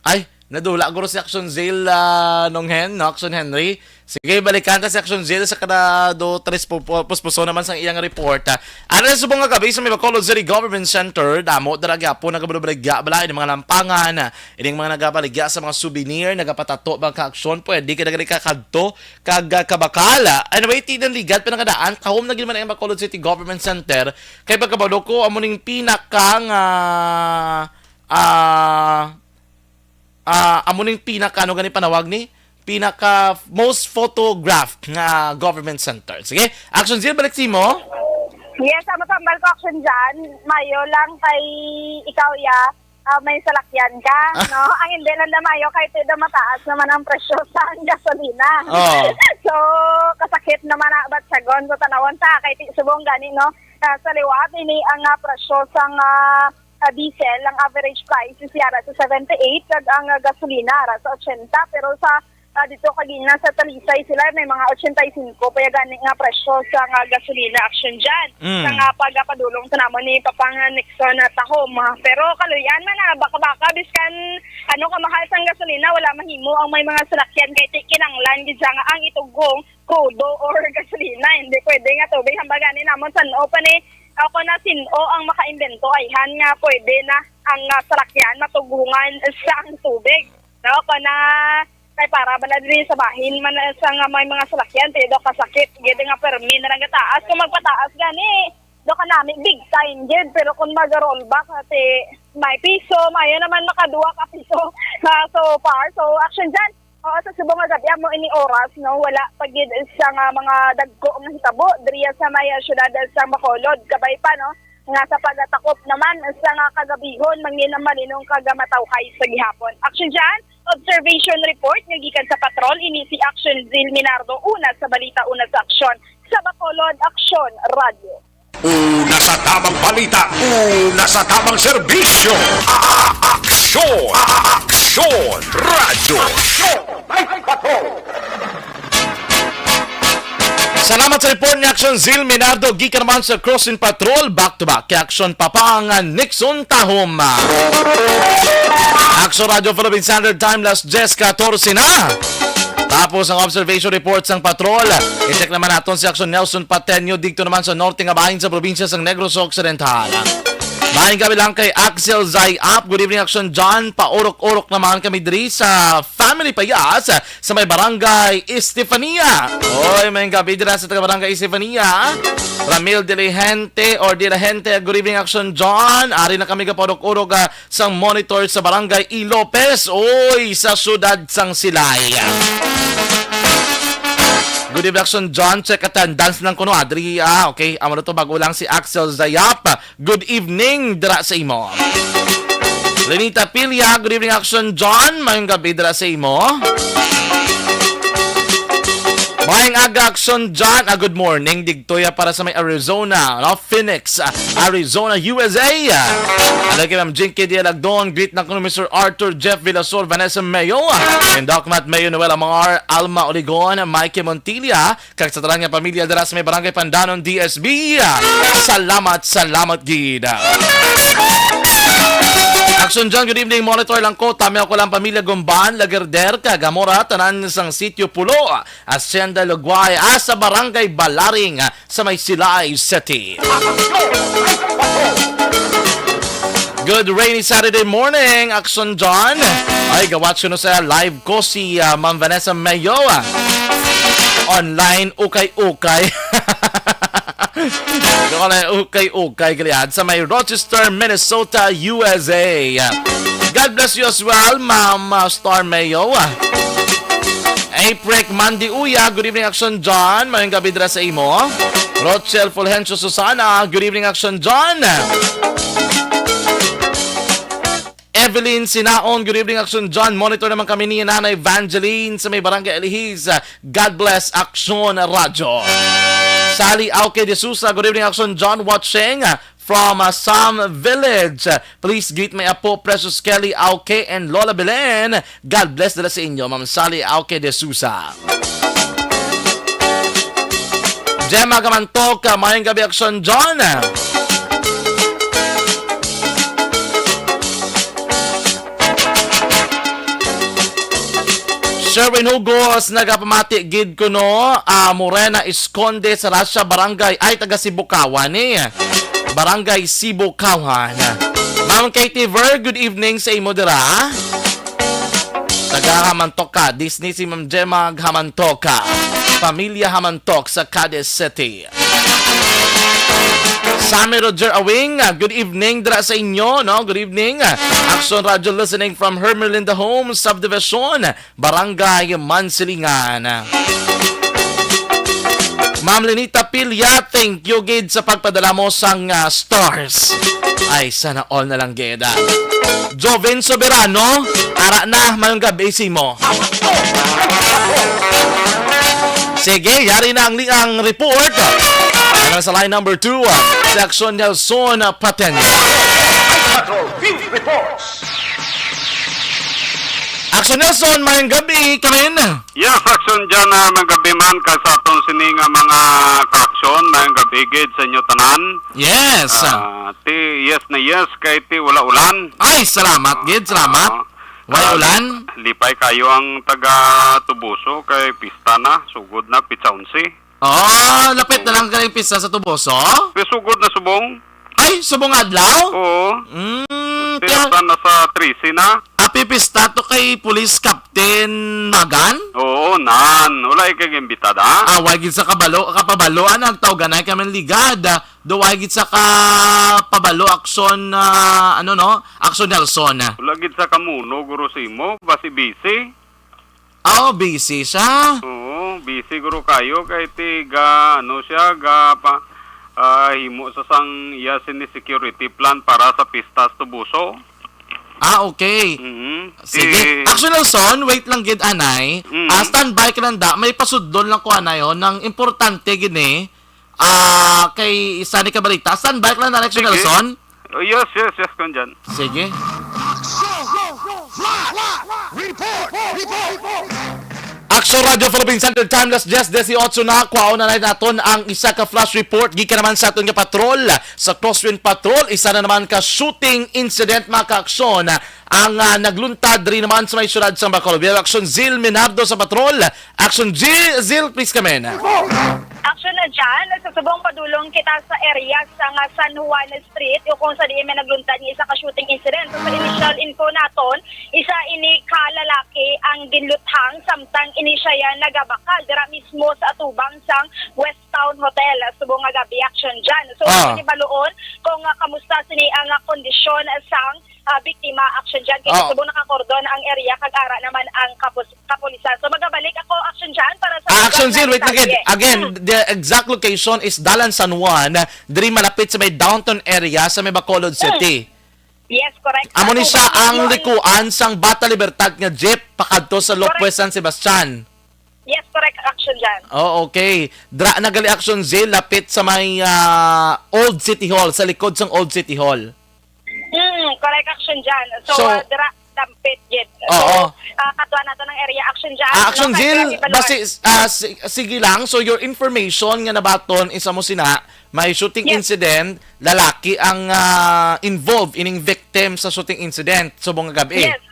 Ay, nadula guro si Action Zel, ah, Nong Hen, no? Action Henry. Sige, balikan ta si Action Zel sa kada do tres pu-, pu-, puspuso naman sang iyang report, ah. Ano sa subong nga gabi sa may Bacolod City Government Center, damo dira gyapon nagabaligya bala, ining mga lampangan, ah, ining mga nagabaligya sa mga souvenir, nagapatato ba ka aksyon, pwede ka na gani kakadto, kag, ah, kabakal, ah. Anyway, ti dan ligad pa nakadaan, tahom na gid man ang Bacolod City Government Center, kay pagkabalo ko, amo ning pinaka nga, ah, ah, amo ning pinaka, ano gani panawag ni? Pinaka most photographed nga government center. Sige, Action Zero, balik sa imo. Yes, ang matambal ko, Action Jan, mayo lang kay ikaw, ya, ah, may salakyan ka, no? Ang hindi lang na mayo kay ti da mataas naman ang presyo sa gasolina. Oh. So, kasakit naman na batsagon. So, tanawon ta kay ti subong gani, no? Ah, sa liwat, ini ang, ah, presyo sang, ah, ah, diesel, ang average price is yara sa seventy-eight, kag ang, ah, gasolina ara sa eighty. Pero sa, ah, dito kagina sa Talisay, sila may mga eighty-five pa ya gani nga presyo sa nga gasolina, Action Jan. Mm. Sa nga pagapadulong sa namon ni Papang Nixon, ah, Tahom. Pero kaluyan man, ah, baka-baka, biskan ano kamahal sang gasolina, wala mahimo ang may mga salakyan kay ti-, kinanglan gid siya nga ang itughong krudo or gasolina. Hindi pwede nga tubig. Hambal gani namon, san-o pa ni, o kon na sin-o ang makaimbento ayhan nga pwede na ang, ah, salakyan matughungan sang tubig. No, kon na, kay para bala diri sa bahin man, eh, sa nga may mga salakyan, ti daw kasakit gid nga permi na lang gataas. Kung magpataas gani, do kanami big time gid, pero kung mag-rollback, ti may piso, mayo naman makaduwa ka piso na so far. So, Action Jan, oo, sa subong nga gabi, amo ini oras, no, wala pa gid sa nga mga dagko nga hitabo diriya sa may, ah, siyudad sa Bacolod, kabay pa, no, nga sa pagatakop naman sa nga kagabihon, mangin ang malinong kag matawhay sa gihapon. Action Jan, observation report nga gikan sa patrol, ini si Action Zil Minardo, una sa balita, una sa aksyon. Sa Bacolod, Aksyon Radyo. Una sa tamang balita, una sa tamang serbisyo. A-, a-, aksyon, a-, a-, aksyon, radyo. Aksyon, may patrol. Salamat sa report ni Action Zil Minardo, gikan naman sa Crossing Patrol, back to back kay Action Papang Nixon Tahom. Action Radyo Philippine Standard Time, las diyes katorse na. Tapos ang observation report sang patrol. I-check naman naton si Action Nelson Pateño dito naman sa norte nga bahin sa probinsya sang Negros Occidental. Maayong gabi lang kay Axel Zayap. Good evening, Action John. Paurok-urok naman kami diri sa family payas sa may barangay Estefania. Oy, maayong gabi dira sa taga barangay Estefania. Ramil Dilihente or Dilahente, good evening, Action John. Ari na kami kapaurok-urok, ah, sang monitor sa barangay E. Lopez. Oy, sa siyudad sang Silay. Good evening, Action John. Check attendance lang kuno, adri. Ah, okay. Amo na to, bago lang si Axel Zayap. Good evening dira sa imo. Lenita Pilia, good evening, Action John. Maayong gabi dira sa imo. Maayong aga, Action John. Ah, good morning. Digtoya para sa may Arizona, no? Phoenix, ah, Arizona, U S A. Ano kay Ma'am Jinky Dialagdon? Greet na ko ni Mister Arthur, Jeff Villasor, Vanessa Mayo, and Doc Matt Mayo, Noel Amar, Alma Oligon, Mikey Montilla, kag sa tanan nga pamilya dira sa may Barangay Pandanon, D S B. Salamat, salamat gid. Action John, good evening. Monitor lang ko. Tami ako lang pamilya Gumban, Lagerder, kag Amora, tanan sang Sitio Pulo, Hacienda Lugway, ah, sa Barangay Balaring, ah, sa may Silay City. Good rainy Saturday morning, Action John. Ay, gawat siya no sa live ko si, ah, Ma'am Vanessa Mayo, ah. Online, ukay-ukay. Doon na ukay-ukay, galian, sa may Rochester, Minnesota, U S A. God bless you as well, Ma'am, ah, Star Mayo. Aprek Mandiuya, good evening, Action John. Mayong gabi dira sa imo. Rochelle Fulgencio Susana, good evening, Action John. Evelyn Sinaon, good evening, Action John. Monitor naman kami ni Nanay Evangeline sa may Barangay Alihis. God bless, Action Radyo. Sally Auke de Sousa, good evening, Action John. Watching from, uh, Sam Village. Please greet my apo, Precious Kelly Auke and Lola Belen. God bless dala sa inyo, Ma'am Sally Auke de Sousa. Gemma Gamantok, uh, mayong gabi, Action John. Sherwin Hugos, nagapamati gid kuno, ah, Morena Esconde sa Russia, barangay, ay, taga Sibukawan ni. Barangay Sibukawan. Ma'am Katie Ver, good evening sa imo dira. Taga Hamantok ka, Disney si Ma'am Gemma Hamantok ka. Pamilya Hamantok sa Cadiz City. Sammy Roger Awing, good evening dira sa inyo, no? Good evening. Action Radio listening from Hermelinda Homes Subdivision, Barangay Mansilingan. Ma'am Lenita Pilya, thank you gid sa pagpadala mo sang, ah, stars. Ay, sana all na lang gid, ah. Joven Soberano, ara na, mayong gabi sa imo. Sige, yari na ang liang report. Ano sa line number two, ah, si Action Nelson, ah, Patenya. Patrol Field Reports. Action Nelson, mayong gabi, kamin. Yes, Action John, ah, mayong gabi man ka sa aton sini nga mga ka-action, mayong gabi gid sa inyo tanan. Yes. Ah, ti yes na yes, kay ti wala ulan. Ay, salamat gid, salamat. Ah, Way ah, ulan? Lipay kayo ang taga Tubuso kay pista na, sugod na, pitsa onse. Oh, lapit na lang kay pista sa Tubuso? Pero sugod na subong. Ay, subong adlaw? Oo. Mm, Pero kaya sa nasa trese na. Happy pista to kay Police Captain Magan? Oo, nan. Wala ikay imbitada. Ah, way gid sa kabalo, kapabalo, ah, nagtawganay kami ligad. Ah, do way gid sa kapabalo, Action, ah, ano, no? Action Nelson. Wala gid sa kamuno, guro, simo, basi busy. Ah, oh, busy siya. Oo, busy guro kayo kay ti ga, ano siya, ga pa, ah, himo sa sang iya sini security plan para sa pistas Tubuso. Ah, okay. Mhm. Sige. Si Action Nelson, wait lang gid, anay. Mhm. Ah, standby ka lang da. May pasudlon lang ko, anay, oh, nang importante gini. Ah, kay isa ni kabalita. Standby ka lang da, Action Sige. Nelson. Oh, yes, yes, yes, Kuya John. Sige. Action Radio Philippines Center, time las diyes dieciocho na. Kwaon na naton ang isa ka flash report gikan naman sa aton nga patrol, sa Crosswind Patrol. Isa na naman ka shooting incident, mga ka-aksyon, ang, ah, nagluntad diri naman sa may syudad sa Bacolod. We have Action Zil Minardo sa patrol. Action G-, Zil, please come in. Action na dyan. Sa subong padulong kita sa area sa nga San Juan Street, yung kung sa diin may nagluntad nga isa ka shooting incident. So, sa initial info naton, isa ini ka lalaki ang ginluthang samtang ini siya yan nagabakal dira mismo sa atubang sang West Town Hotel. Subong nga gabi action dyan. So, Ah. Ini baluon kung ah, kamusta sini ang ah, kondisyon sang ah, biktima action dyan. Kaya Oo. Subong nakakordon ang area kag ara naman ang kapus kapulisan. So magabalik ako action dyan para sa Ah, action zero, wait lang gid. Detalye. Again, the exact location is Dalan San Juan, diri malapit sa may downtown area sa may Bacolod City. Yes, correct. Amo ni siya ang likuan sang Bata Libertad nga jeep pakadto sa Locwest San Sebastian. Yes, correct. Action dyan. Oh, okay. Dra na gali action, Zil, lapit sa may ah, Old City Hall, sa likod sang Old City Hall. Hmm, correct action dyan. So, So, ah, dira, dampit gid. So, oo. Ah, katuan nato ng area action dyan. Ah, action, no? Kaya Zil, grabe, basi, ah, si- sige lang. So, your information nga nabaton is amo sina, may shooting Yes. incident, lalaki ang ah, involved ining victim sa shooting incident subong nga gabi. Yes.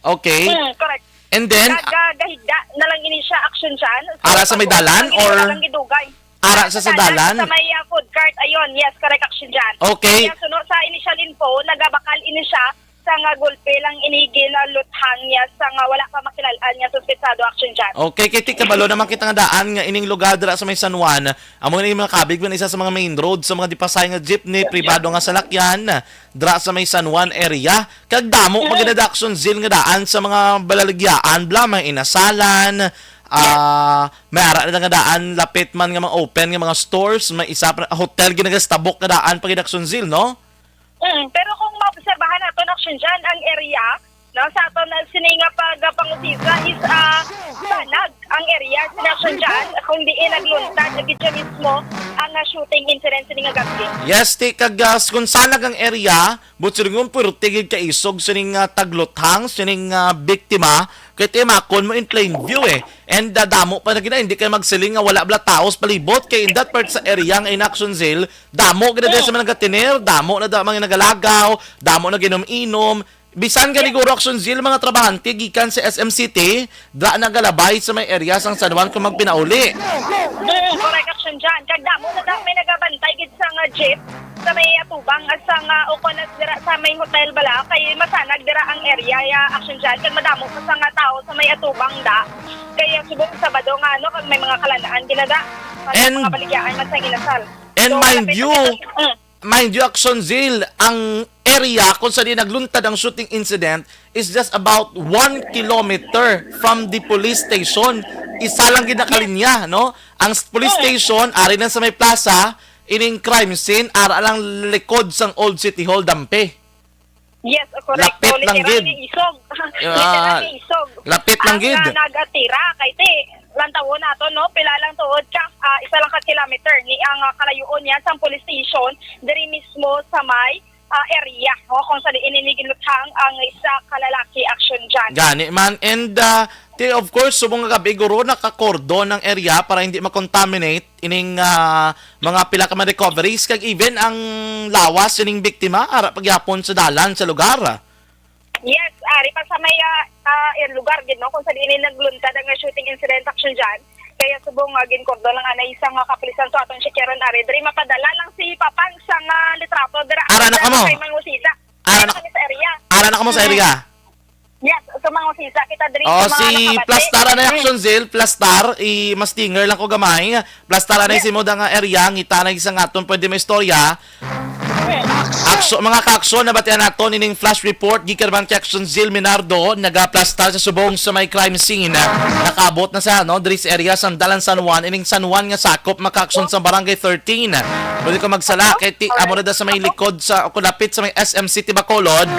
Okay. Hmm, correct. And then, Nagagahigda na lang ini siya action dyan. So, ara sa may dalan, or lang gidugay. Ara sa, sa dalan? Sa may ah, food cart, ayun. Yes, correct action dyan. Okay. Kaya suno sa initial info, nagabakal ini siya sa nga gulpe lang ini ginaluthang niya sa nga wala pa makilalaan nga suspetsado action dyan. Okay, kay ti kabalo naman kita nga daan nga ining lugar dira sa may San Juan. Amo ni mga kabig man isa sa mga main road sa mga dipasay nga jeepney, pribado nga salakyan dira sa may San Juan area. Kag damo pa gid na action, Zil, nga daan sa mga balaligyaan, bla, may inasalan, ah, may ara na nga daan, lapit man nga mga open nga mga stores, may isa pa, hotel, ginagastabok nga daan pa gid action, Zil, no? Mm, pero kung maobserbahan naton action dyan, ang area, no, sa aton na sini nga pagpangusisa is ah, banag ang area sa action dyan, kung diin nagluntad na gid siya mismo ang ah, shooting incident sini nga gabi. Yes, ti, kag ah, kung sanag ang area, but silingon pwerte gid kaisog sining ah, tagluthang, sining ah, biktima, kay ti makon mo in plain view eh. And ah, damo pa na gina, hindi kayo magsiling nga wala bala taos palibot, kay in that part sa area nga in action, Zil, damo gid na sa mga nagatinir, damo na da, mga nagalagaw, damo na ginom-inom. Bisan gani guro action, Zil, mga trabahante gikan sa S M City, da nagalabay sa may area sang San Juan kung magpinauli. Mm, correct action dyan. Kag damo na da may nagabantay gid sa nga jeep sa may atubang sa nga ukon na dira sa may hotel bala kay masanag dira ang area ya action dyan. Kag madamo pa sa nga tao sa may atubang da. Kaya subong Sabado nga ano kag may mga kalanaan ginada. Kag And mga baligyaan man sa inasal. And So, mind malapit you, na dito. Mm. Mind you, Action Zil, ang area kung sa di nagluntad ang shooting incident is just about one kilometer from the police station. Isa lang gid na kalinya, no? Ang s- police station, ari na sa may plaza, ining crime scene, ara lang likod sang Old City Hall, Dampe. Yes, correct. Lapit So, lang literal gid. Nga isog. Yeah. Literal nga isog. Lapit lang Ang, gid. Ah, nagatira, kay ti, lantawon nato, no? Pila lang tuod ka, ah, isa lang ka kilometer ni ang ah, kalayuon niya sa police station, diri mismo sa may ah, area, no? Kung sa diin ini ginuthang ang isa ka lalaki action dyan. Gani man. And ah, ti, of course, subong nga gabi, guro, nakakordon ang area para hindi makontaminate ining ah, mga pila ka mga recoveries, kag even ang lawas ining biktima ara pagyapon sa dalan sa lugar. Yes, ari pa sa may ah, ah, eh, lugar gid, no, kung sa diin nagluntad ang shooting incident action dyan. Kaya subong nga ginkordon lang anay isa nga kapulisan to aton si Kieron ari. Diri mapadala lang si Papang sa nga litrato dira. Ara na kamo. Kay Mangusisa. Ara na kami sa area. Ara na kamo sa area. Yes, so Mangusisa kita diri. Oh, sa mga si nakabati. Plastar na Mm. Action Zil, Plastar, i mastinger lang ko gamay. Plastar na si mo da nga area, ngita na isa nga aton pwede may istorya. Akso, mga kaakso, nabatian nato nining flash report gikan man kay Action Zil Minardo, nagaplastar sa subong sa may crime scene. Nakaabot na sa, no, diri sa area sang Dalan San Juan, ining San Juan nga sakop, mga kaakson, sa Barangay thirteen. Pwede ko magsala kay ti, amo na da sa may likod sa, o lapit sa may S M City Bacolod.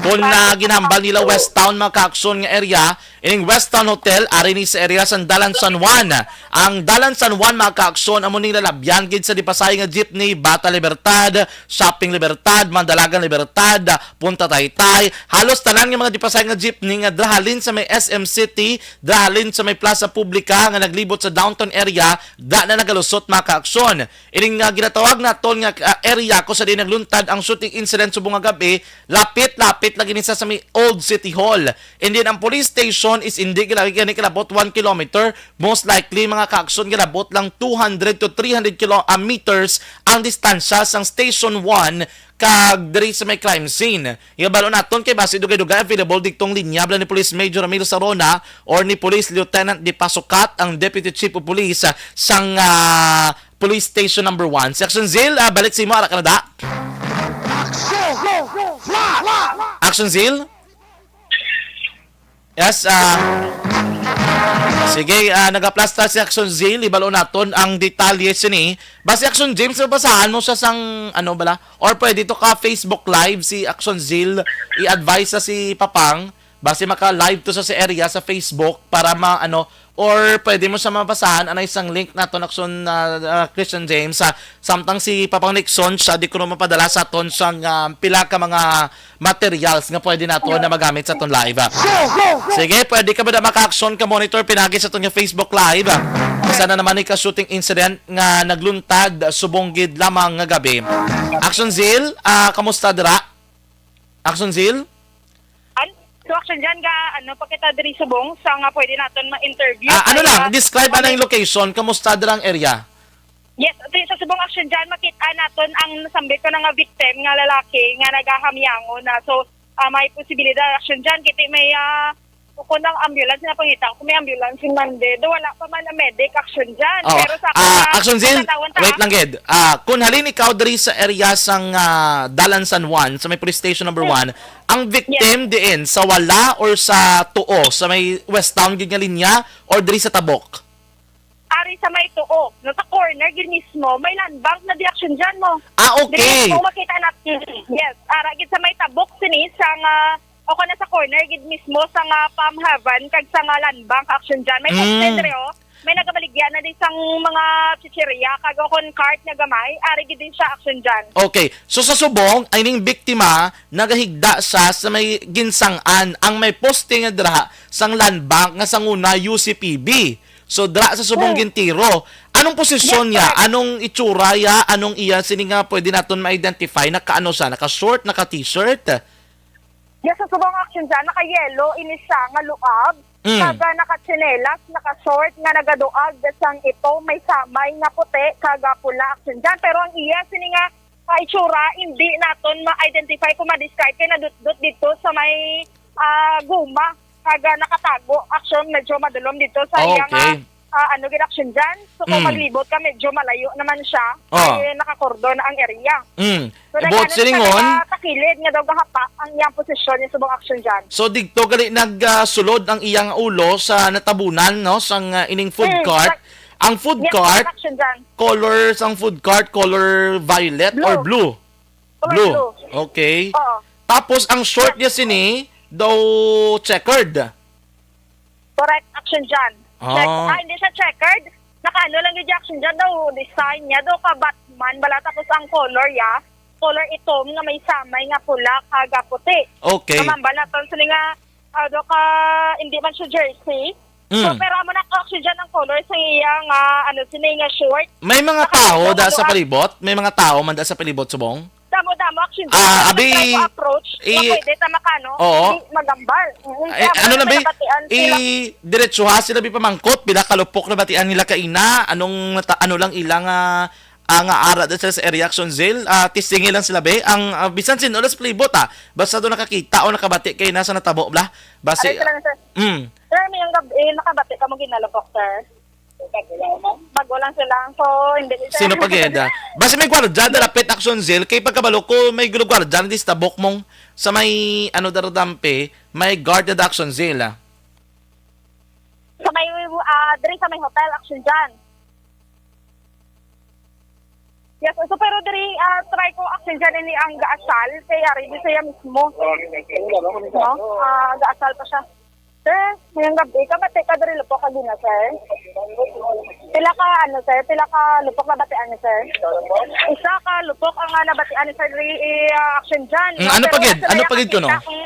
Kung na ginambal nila West Town, mga kaakson, nga area, ining West Town Hotel, ari ni sa area sang Dalan San Juan. Ang Dalan San Juan, mga kaakson, amo ning lalabyan gid sa dipasay nga jeepney, Bata Libertad, sa Aping Libertad, Mandalagan Libertad, ah, Punta Taytay. Halos tanan nga mga dipasay nga jeepney nga dra halin sa may S M City, dra halin sa may Plaza Publica nga naglibot sa downtown area, da na nagalusot, mga kaaksyon. Ining, ah, ginatawag naton nga, ah, area kung sa diin nagluntad ang shooting incident subong nga gab-i, lapit-lapit lagi ni sa, sa may Old City Hall. And then ang police station is hindi gila-, gani kalabot one kilometer. Most likely, mga kaaksyon, gilabot lang two hundred to three hundred kilo-, ah, meters ang distansya sang Station one kag diri sa may crime scene. Ibalo naton kay basi dugay-dugay available digtong linya bala ni Police Major Ramil Sarona or ni Police Lieutenant Di Pasukat, ang Deputy Chief of Police, ah, sang, ah, Police Station Number One. Si Action Zil, ah, balik sa imo, ara ka na da. Action Zil? Yes, ah, sige, ah, nagaplastar si Action Zil, ibalo naton ang detalye sini. Basi Action James, mabasahan mo siya sang, ano bala? Or pwede to ka Facebook Live si Action Zil, i-advise sa si Papang, basi maka-live to sa, sa area sa Facebook para ma, ano, or pwede mo siya mabasahan, anay sang link naton, Action, ah, ah, Christian James, ah, samtang si Papang Nixon siya, di ko na mapadala sa aton sang, ah, pila ka mga materials nga pwede nato na magamit sa aton live, ah. Sige, pwede ka ba na maka-action ka monitor pinagi sa aton nga Facebook Live, ah? Isa na naman ni ka shooting incident nga nagluntad subong gid lamang nga gabi. Action Zil, ah, kamusta dira? Action Zil? An-, so, Action Jan, ga, ano pa kita diri subong sa nga pwede naton ma-interview? Ah, ano Kaya, lang, describe ano ano yung location, kamusta dira ang area? Yes, okay, sa subong, Action Jan, makita naton ang nasambit ko na nga victim nga lalaki nga nagahamyangon na. So, ah, may posibilidad, Action Jan, kiti may, ah, kung ang ambulance na pangita ko, may ambulance si Mande. Do wala pa man ang medic, Action Jan. Oh, Pero sa ah, akong, ah, Action Zil, pagkatawon ta, wait lang gid. Ah, kung halin ikaw diri sa area sang, ah, Dalan San Juan, sa may police station number Hmm. one, ang Yes. victim diin sa wala or sa tuo, sa may West Town gid nga linya or diri sa Tabok? Ari sa may tuo, no, sa corner gid mismo, may land bank na di, Action Jan, mo. Ah, Dili okay. mo makita na, yes, ara gid sa may Tabok sini sa nga, o kana sa corner gid mismo sa nga Palm Heaven kag sa nga land bank, Action Jan. May Mm. poste diri, oh. May nagabaligya na di sang mga chichirya kag o kon cart nga gamay, ari gid din siya, Action Jan. Okay. So sa subong, ay ning biktima nagahigda siya sa may ginsang-an, ang may poste nga dira sang land bank nga sanguna U C P B. So, dra sa subong Hmm. gintiro. Anong posisyon Yes, niya? correct. Anong itsura niya? Anong iya sini nga pwede naton ma-identify? Naka-ano siya? Naka-short? Naka-t-shirt? Yes, sa subong, Action Jan, naka-yellow ini siya nga luab. Mm. Kaga naka-tsinelas, naka-short nga nagaduag sang ito, may samay nga puti, kaga pula, Action Jan. Pero ang iya sini nga, ah, itsura, hindi naton ma-identify kung ma-describe kay nadutdot dito sa may, ah, guma. Kaga nakatago, Action, medyo madulom dito sa Oh, iya nga, okay. ah, ano gid, Action Jan. So, kung Mm. maglibot ka, medyo malayo naman siya. Oh. Ay, nakakordon ang area. Mm. So, Buot nagano siling siya on? nga takilid nga daw gahapa ang iyang posisyon niya subong, Action Jan. So, digto gali nag, ah, sulod ang iyang ulo sa natabunan, no, sang, ah, ining food Mm, cart. sa-, Ang food Yes, cart, Action Jan. color sang food cart, color violet or Blue. blue? Color Blue. blue. Okay. Oo. Tapos, ang short Yes. niya sini, daw checkered. Correct, Action Jan. Check. Ah. Ah, hindi siya checkered. Nakaano lang yung Action Jan daw, design niya daw ka Batman bala, tapos ang color ya, color itom nga may samay nga pula kag puti. Okay. Kamambal naton sila nga, ah, daw ka, hindi man siya jersey. So, Mm. pero amo na, Action Jan, ang color sa iya nga, ano, sini nga short. May mga Naka-, tao da sa naka-, palibot? May mga tao man da sa palibot, subong? Damo-damo, Action Jan. Ah, Kung abi, may tao approach, nga i-, pwede ta makano, oo. Di magambal. Mm, Ay, kaya ano mo na, na may be? nabatian sila. I-, diretso ha sila, be, pamangkot, pila ka lupok nabatian nila kaina, anong nata-, ano lang ilang, ah, ah, nga ara dito sa area, Action Zil, ah, testingi lang sila, be. Ang, ah, bisan sino lang sa palibot, ah. Basta doon nakakita o nakabati kayo na sa natabo, bla. Basi, Ay, sila na, sir. Mm. Sir, may ang gab-, eh, nakabati ka mo ginalupok, sir? Bago lang sila. So, hindi, sir. Sino pa gid, ah? Basi may gwardiya, dalapit, Action Zil. Kay pagkabalo ko, may gwardiya na di sa tabok mong sa may, ano, daradampe, may guard na da, Action Zil, ah. Sa may, ah, diri sa may hotel, Action Jan. Yes, so, pero diri, ah, try ko, Action Jan, ini ang gaasal, kay ari di siya mismo. No? Ah, gaasal pa siya. Sir, ngayong gabi, kabati ka diri Lupok, Agina, sir? Pila ka, ano, sir? Pila ka Lupok nabatian ni, sir? Isa ka Lupok ang, ah, nabatian ni, sir, diri, eh, ah, Action Jan, Mm, no? ano Pero pa gid? wala sila Ano pa gid kuno? nakakita kung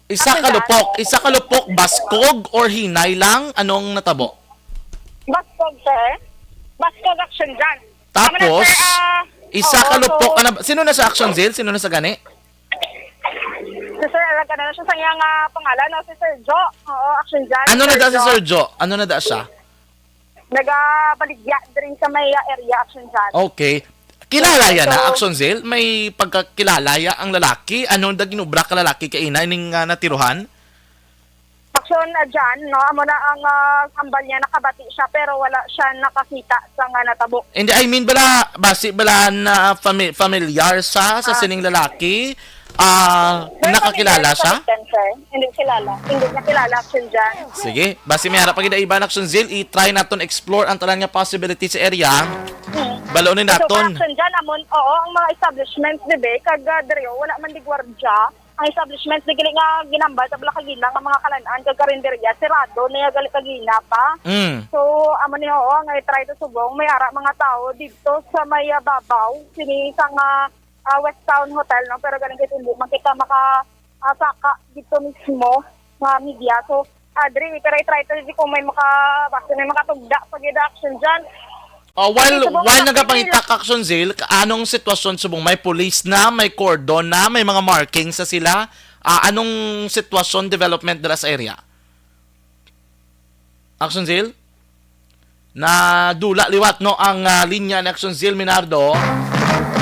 Isa Action ka Jan. Lupok, isa ka Lupok, baskog or hinay lang? Anong natabo? Baskog, sir. Baskog, Action Jan. Tapos, Ano na, sir? Ah, isa oo, ka Lupok so, ka na, sino na sa Action Zil? Sino na sa gani? Si Sir, alam ka na siya sa iyang, ah, pangalan, no? Si Sir Jo. Oo, Action Jan, Ano na Sir da si Jo. Sir Jo? Ano na da siya? Nagabaligya diri sa may, ah, area, Action Jan. Okay. Kilala ya na, So, Action Zil? May pagkakilala ya ang lalaki? Anong da ginubra ka lalaki kaina ning, ah, natiruhan? Action, ah, Jan, no? Amo na ang, ah, hambal niya, nakabati siya, pero wala siya nakakita sa nga natabo. Hindi, I mean, bala, basi bala na fami-, familiar sa, sa Ah. sining lalaki? Ah, Very nakakilala familiar sa siya? Captain, sir. Hindi kilala. Hindi niya kilala, Action Jan. Sige, basi may harap pa gid iba na, Action Zil, i-try naton explore ang tanan nga possibility sa area. Hmm. Balonin So, naton. Action Jan, amon, oo, ang mga establishments, di ba, kag, ah, diri, wala man di gwardya. Ang establishments, di gali nga ginambal sa Balakagina nga mga kalan-an kag karinderya, sirado na ya gali kagina pa. Mm. So, amo ni, oo, nga i-try to subong, may ara mga tao dito sa may, ah, babaw, sini sa nga, ah, West Town Hotel, no? Pero galing kay hindi man kita maka, ah, saka dito mismo nga media. So, ah, diri, i-try, try to, di kung may maka, basta may makatugda pag Action Jan. Ah, while, Ito, subong while na nagapangita pila. Ka, Action Zil, ka-, anong sitwasyon subong? May police na, may cordon na, may mga markings sa sila? Ah, anong sitwasyon, development dira sa area? Action Zil? Nadula liwat, no, ang, ah, linya ni Action Zil Minardo.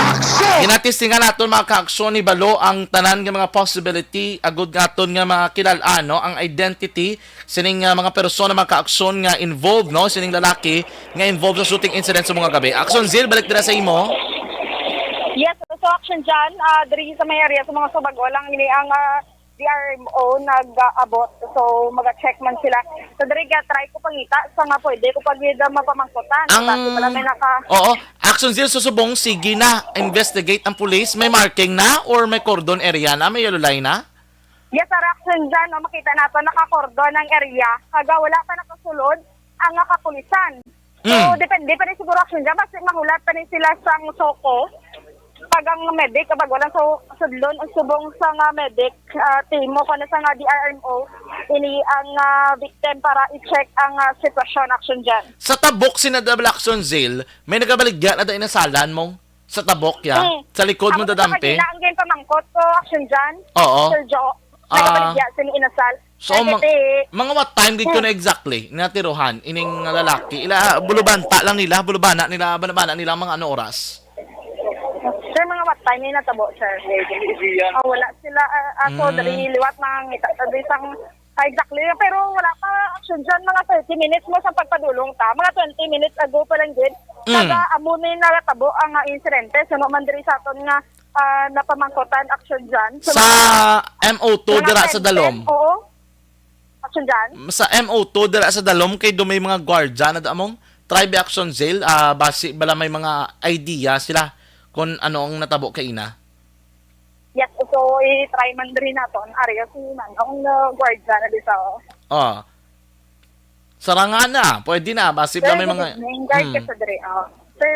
Action! Ginatistingan naton, mga ka-aksyon, ni Balo ang tanan nga mga possibility, agud nga aton nga mga kilal-an, no, ang identity sining, ah, mga persona, mga ka-aksyon nga involved, no, sining lalaki nga involved sa shooting incident sa mga gabi. Action Zil, balik dira sa imo. Yes, so Action Jan, ah, diri sa may area sa mga Subago lang ini ang, ah, D R M O nag-abot. So, maga-check man sila. So, diri ga-try ko pangita sa nga pwede ko pag mapamangkutan. Ang Dati pala may naka- Oo, Action Zil, susubong, sige na, investigate ang police. May marking na or may cordon area na, may yellow line na? Yes, sir, Action Jan, no, makita nato, naka-cordon ang area. Kaga wala pa nakasulod ang nakapulisan. So, Mm. depende pa rin siguro, Action Jan, basta mahulat pa rin sila sang SOCO. Pag ang medic, kapag walang so, sudlon, ang subong sa nga medic, ah, team mo, kung sa nga D R M O, ini ang, ah, victim para i-check ang, ah, sitwasyon, Action Jan. Sa tabok, sina Double Action Zil, may nagabaligya na da inasalan mo? Sa tabok, ya? Mm. Sa likod mo Ako sa dadampi? Kagina, ang ginpamangkot ko, Action Jan, Oo. Sir Jo, Ah. nagabaligya sini inasal. So, Kaya ma-, titi- mga what time gid ko Hmm. na exactly natiruhan ining lalaki? Ila, bulubanta lang nila, bulubana nila, banabana nila ang mga ano oras? Sir, mga what time yung natabo, sir? Ah, wala sila, ah, ah, so, Hmm. dali liwat nangangita sa isang, ah, exactly. Pero wala pa, Action Jan, mga thirty minutes mo sa pagpadulong ta. Mga twenty minutes ago pa lang din. Hmm. Naga amo ni natabo ang, ah, insidente. Suno man diri sa aton nga, ah, napamangkutan, Action Jan. So, Sa mga M O two mga dira sa ten Dalom? ten, oo. Action Jan? Sa M O two dira sa Dalom, kay do may mga gwardya na da among tribe Action Zil, ah, basi bala may mga idea sila kung ano ang natabo kaina. Yes, so i-try man diri naton. Ari si Manong, uh, gwardya na di sa, oh. Oh. Sarangan na, pwede na, basi bala Sir, may good mga evening. Guard Hmm. ka sa diri, oh. Sir,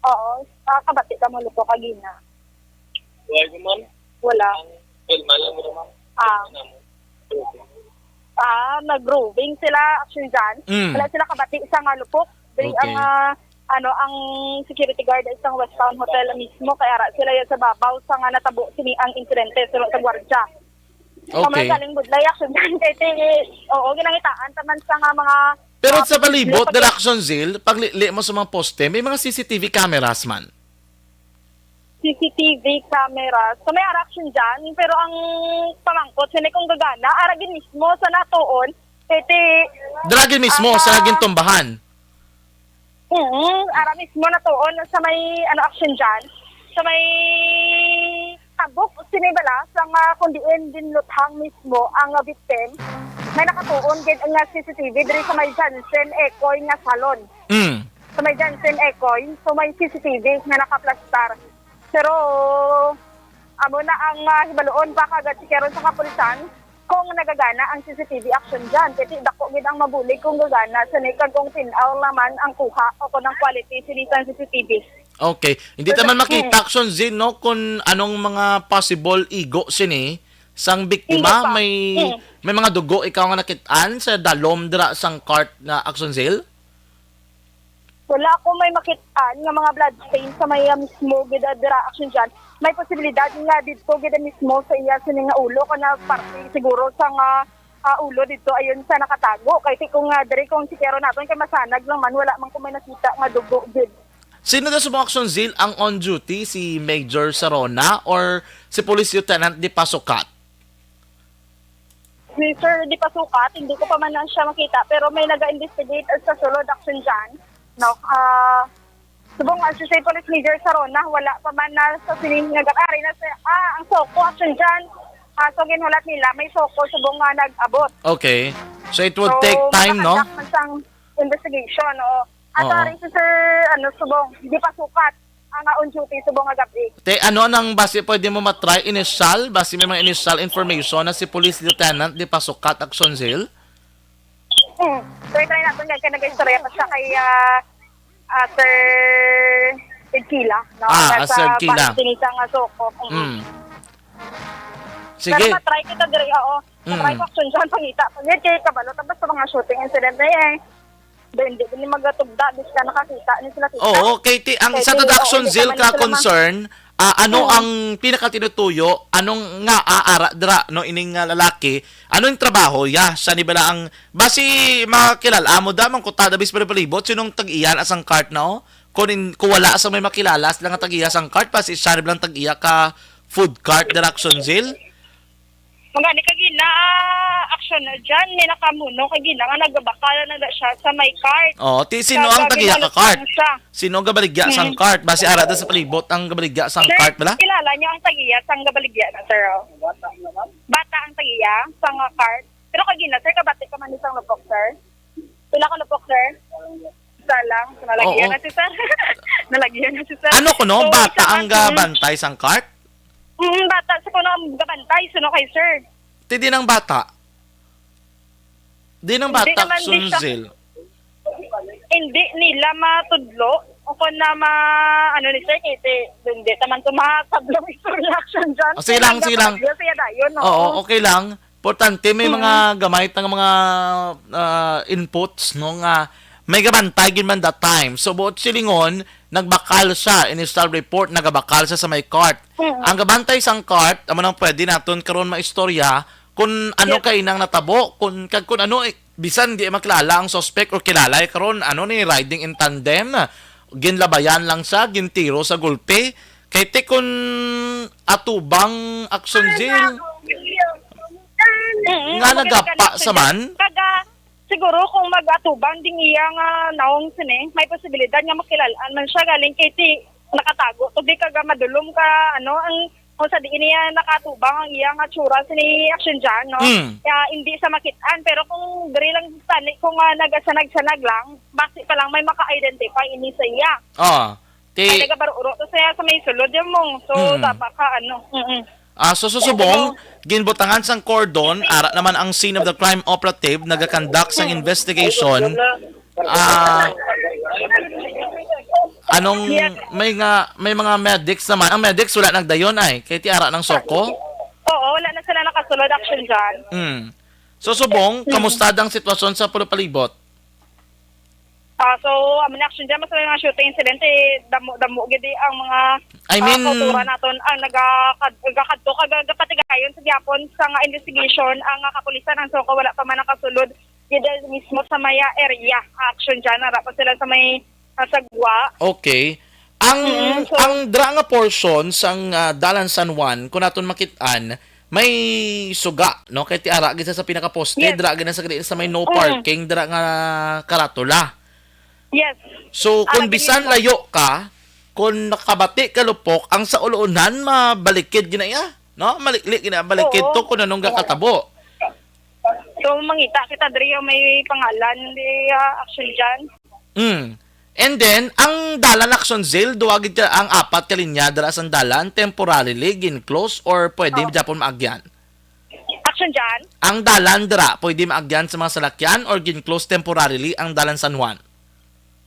oo, ah, kabati ka mo luto kagina. Wala ko, ma'am. Wala. Ang kalma lang, ma'am. Ah. Ano mo? Ah, nag-roving sila, Action Jan. Mm. Wala sila kabati sa nga lupok. Diri Okay. ang, ah, ano, ang security guard sa West Town Hotel mismo, kaya ra sila yan sa babaw sa nga natabo sini ang insidente, suno sa gwardya. Okay. Sa mga galing budlay, Action Jan, kay ti-, oo, ginangitaan taman sa nga mga, Pero ah, sa palibot, Action Zil, paglili mo sa mga poste, may mga C C T V cameras man. C C T V cameras. So, may ara, Action Jan, pero ang pamangkot, sini kung gagana, ara gid mismo sa natuon, kay ti-, Dira gid mismo, ang, sa ah, gintumbahan. Mm, ara mismo natuon sa may, ano, Action Jan, sa may tabok, sini bala, sa nga kung diin ginluthang mismo ang, ah, victim, may nakatuon gid nga C C T V diri sa may Jansen Ekoy nga salon. Mm. Sa may Jansen Ekoy, so may C C T V nga nakaplastar. Pero amo na ang, ah, hibaluon pa kag checkeron sa kapulisan. kung nagagana ang C C T V, Action John. Kasi dako gid ang mabulig kung gagana sa ni kag kung tin-aw naman ang kuha o kung ang quality sini sa C C T V. Okay. Hindi ta man makita, Action Zil, no, kung anong mga possible igo sini sang biktima. Hindi pa. May, Hmm. may mga dugo ikaw nga nakit-an sa dalom dira sang cart na, Action Zil? Wala ako may makit-an nga mga blood stain sa may, ah, mismo gid, ah, dira, Action John. May posibilidad nga dito gid mismo sa iya sini nga ulo, kana parte siguro sa nga, ah, ulo dito ayon sa nakatago. Kay ti kung, ah, diri kung sikero naton kay masanag lang man, wala man ko may nakita nga dugo gid. Sino na sa mga, Action Zil, ang on duty? Si Major Sarona or si Police Lieutenant Di Pasukat? Si Sir Di Pasukat, hindi ko pa man na siya makita, pero may naga-investigate sa sulod, Action John. No, ah, subong nga si Police Major Sarona, wala pa man na sa sining nga gab-, ari na sa, ah, ang SOCO, Action John. Ah, so ginhulat nila, may SOCO subong nga nag-abot. Okay. So it would So, take time, no? makakondak man sang investigation, oo. At Oo. ari si Sir, ano, subong, Di Pasukat, ang, ah, on duty subong nga gab-i. Te, ano nang basi pwede mo matry initial? Basi may mga initial information na si Police Lieutenant Di Pasukat, Action Zil? Hmm. Try, try natin nga kay nag-istorya pa siya kay, ah, ah, Sir Ed Kila, no? Ah, Nag, ah, Sir ah, Kila. Balik din siya nga SOCO. Mm. Mm. Sige. Pero matry kita diri, oo. Matry Mm. ko, Action John, pangita. Pag yun, kay kabalo, tapos sa mga shooting incident na yan, hindi, hindi magatugda, di sila nakakita, hindi sila kita. Oo, kay ti-, ang Kay isa ti-, ka oo, Action hindi Zil naman ka sila ma- concern, ah, ano Mm. ang pinakatinutuyo, anong nga aara dira, no, ining, ah, lalaki, ano yung trabaho, ya, siya ni bala ang, basi makilala mo da, man ko ta, da bis palibot, sinong tag-iya sang cart na, oh? Kung in-, kung wala sa may makilala, sila nga tag-iya sang cart, basi siya ni bala ang tag-iya ka food cart dira, Action Zil? Magani kay gina, ah, Action John, may nakamuno kay gina nga nagabakal na na siya sa may cart. Oh, ti sino ang tagiya ka cart? Sino ang gabaligya sang cart? Basi ara ta sa palibot ang gabaligya sang cart, bala? Sir, kilala niyo ang tagiya sang gabaligya na, sir, oh. Bata ang tagiya sang, ah, cart. Pero kay gina, sir, kabati ka man ni sang lupok, sir? Pila ka lupok, sir? Isa lang. So, nalagyan Oo. na si sir. Nalagyan na si sir. Ano kuno? So, bata isa ang lang, mm. gabantay sang cart? Mm, bata sa kuno ang gabantay, suno kay sir. Ti di nang bata. Di nang Hindi bata, naman di siya Sunzil. Hindi nila matudlo. O kung na ma-, ano ni sir, kay ti-, hindi naman to masablong istorya, Action John. Oh, sige lang, sige lang. Siya dayon, Oo, oo. okay lang. Importante, may Mm. mga gamay nga mga, ah, inputs, no, nga may gabantay gid man that time. So, buot silingon, nagbakal siya, initial report, nagabakal siya sa may cart. Mm. Ang gabantay sang cart, amo nang pwede naton karon maistorya kung ano Yes. kay nang natabo, kung, kag kung ano, eh, bisan di makilala ang suspect or kilala, eh, karon, ano ni, riding in tandem, ginlabayan lang siya, gintiro sa gulpi. Kay ti kun atubang, Action Zil, Mm, nga okay, nagapa okay, sa man? Kaga, siguro kung mag-atubang ding iya nga naong sini, may posibilidad nga makilalaan man siya galing kay ti nakatago. Tubig kaga madulom ka, ano, ang, kung sa diin niya nakatubang ang iya nga tsura sini Action John, no? Mm. Kaya hindi sa makit-an. Pero kung diri lang tani, kung, ah, nagasanag-sanag lang, basi pa lang may maka-identify ini sa iya. Ah. Ti Ay, nagabaruro to siya sa may sulod, yung mong. So, Mm. tama ka, ano. Mm-mm. Ah, so, susubong, Ano? ginbutangan sang cordon, ara naman ang scene of the crime operative, nagakandak sang Mm. investigation. Ah, anong Yes. may nga, may mga medics naman. Ang medics wala nagdayon ay, kay ti ara ng SOCO? Oo, wala na sila nakasulod, Action John. Mm. So, subong, Mm. kamusta ang sitwasyon sa pulupalibot? Ah, so, amo ni Action John, mas may mga shooting incident, eh, damo, damo gid, eh, ang mga, I ah, mean, kultura naton ang nagakad-, nagakadto, kag gapatigayon sa gihapon sa nga investigation ang, ah, kapulisan, ang SOCO wala pa man nakasulod gid mismo sa maya area. Action John, ara pa sila sa may, ah, sagwa. Okay. Ang, Mm, so ang dra nga portion sang, ah, Dalan San Juan, kung naton makit-an, may suga, no? Kay ti ara gid sa, sa pinakaposte, Yes. dira gid na sa, sa may no Mm. parking, dira nga karatula. Yes. So, Ara kung gid bisan mismo. layo ka, kung nakabati ka lupok, ang sa ulunan, mabalikid gina iya, no? Malikli gina, balikid Oo. to kung anong Oo. gakatabo. So, mangita kita diri, may pangalan di, ah, Action John. Mm. And then, ang dalan, Action Zil, duwa gid ka, ang apat ka linya dira sang dalan, temporarily gin-close or pwede Oh. gyapon maagyan? Jan. Ang dalan dira, pwede maagyan sa mga salakyan or gin-close temporarily ang dalan San Juan?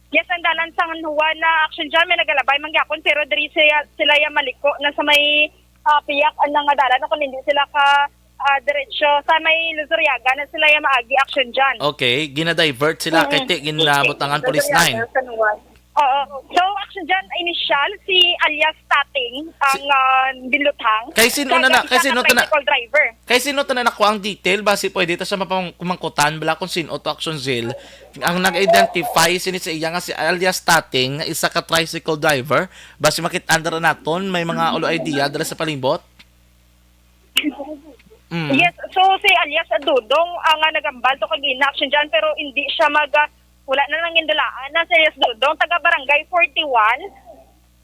Yes, ang dalan San Juan na Action Jan, may nagalabay man gyapon, pero diri sila, sila ya maliko na sa may, ah, piyak ang nga dalan, kung hindi sila ka, ah, diretsyo sa may Luzuriaga na sila ya maagi Action Jan. Okay, gina-divert sila kay Mm-mm. ti ginabutangan Police Luzuriaga, nine. San Juan. Oo. So, Action Jan, initial, si alias Tating ang, ah, binluthang. Kay sino na na, kay sino ta na, tricycle driver. Kay sino ta na nakuha ang detail, basi pwede ta siya mapang-, kumangkutan bala kung sino to, Action Zil. Ang nag-identify sini sa iya nga si alias Tating, nga isa ka tricycle driver, basi makit-an dira naton, may mga ulo idea dira sa palibot. Mm. Yes, so si alias Dodong ang, ah, nagambal to kag ina Action Jan, pero hindi siya mag, ah, wala na lang gindulaan na si alias Dodong, taga Barangay forty-one,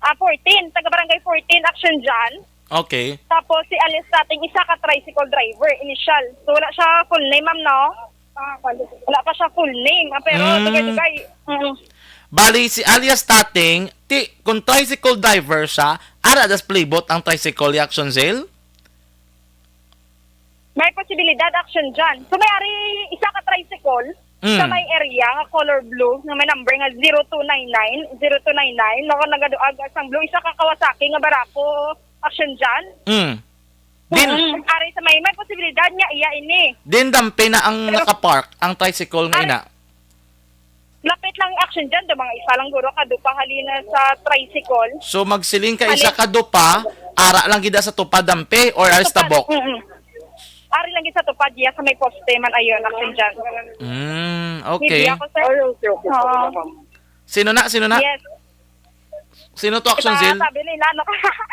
ah, fourteen, taga Barangay fourteen, Action Jan. Okay. Tapos si alias Tating, isa ka tricycle driver, initial. So wala siya full name, ma'am, no? Ah, wala pa siya full name, ah, pero Mm. dugay-dugay. Mm. Bali, si alias Tating, ti, kung tricycle driver siya, ara das palibot ang tricycle, Action Zil? May posibilidad, Action Jan. So, may ari isa ka tricycle Mm. sa may area nga color blue, nga may number nga zero two nine nine, zero two nine nine, no, nagaduag sang blue, isa ka Kawasaki nga barako, Action Jan. Mm. Din Mm. Ari sa may, may posibilidad nga iya ini. Din dampe na ang Pero nakapark, ang tricycle nga Ari ina. Lapit lang Action Jan, do mga isa lang guro ka dupa halina sa tricycle. So, magsiling ka isa Halin- ka dupa, ara lang gid sa tupad dampe or ari sa Tupad, tabok? mm-mm. Ari lang gid sa tupad, iya sa may poste man ayon, Action Jan. Mm, okay. Hindi ako, sir. Ay, okay, okay. Oo. Sino na? Sino na? Yes. Sino to, Action Zil? Sabi nila, no?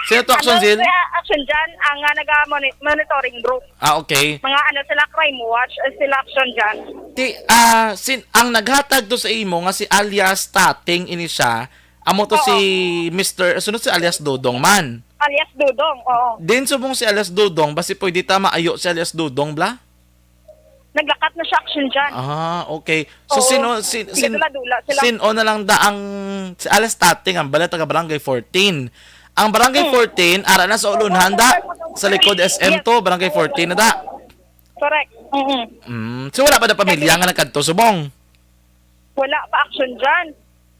Sino to, Action Zil? Ano, si, ah, Action Jan, ang, ah, naga-moni-, monitoring group. Ah, okay. Mga ano sila, crime watch, eh, sila Action Jan. Ti, ah, sin-, ang naghatag to sa imo nga si alias Tating ini siya, amo to Oo. si Mister, sunod si alias Dodong man. Alias Dodong, oo. Din subong si alias Dodong, basi pwede ta maayo si alias Dodong, bla? Naglakat na siya, Action Jan. Ah, okay. So, Oo. sino, si, Hindi sin-, sila dula, sila. sin-, o na lang da ang, si alias Tating, ang bala taga Barangay fourteen. Ang Barangay Hmm. fourteen, ara na sa Ulunhan da, sa likod S M Yes. to, Barangay fourteen na da. Correct. Mm-mm. Mm, so, wala pa da pamilya Kasi nga nagkadto subong? Wala pa, Action Jan.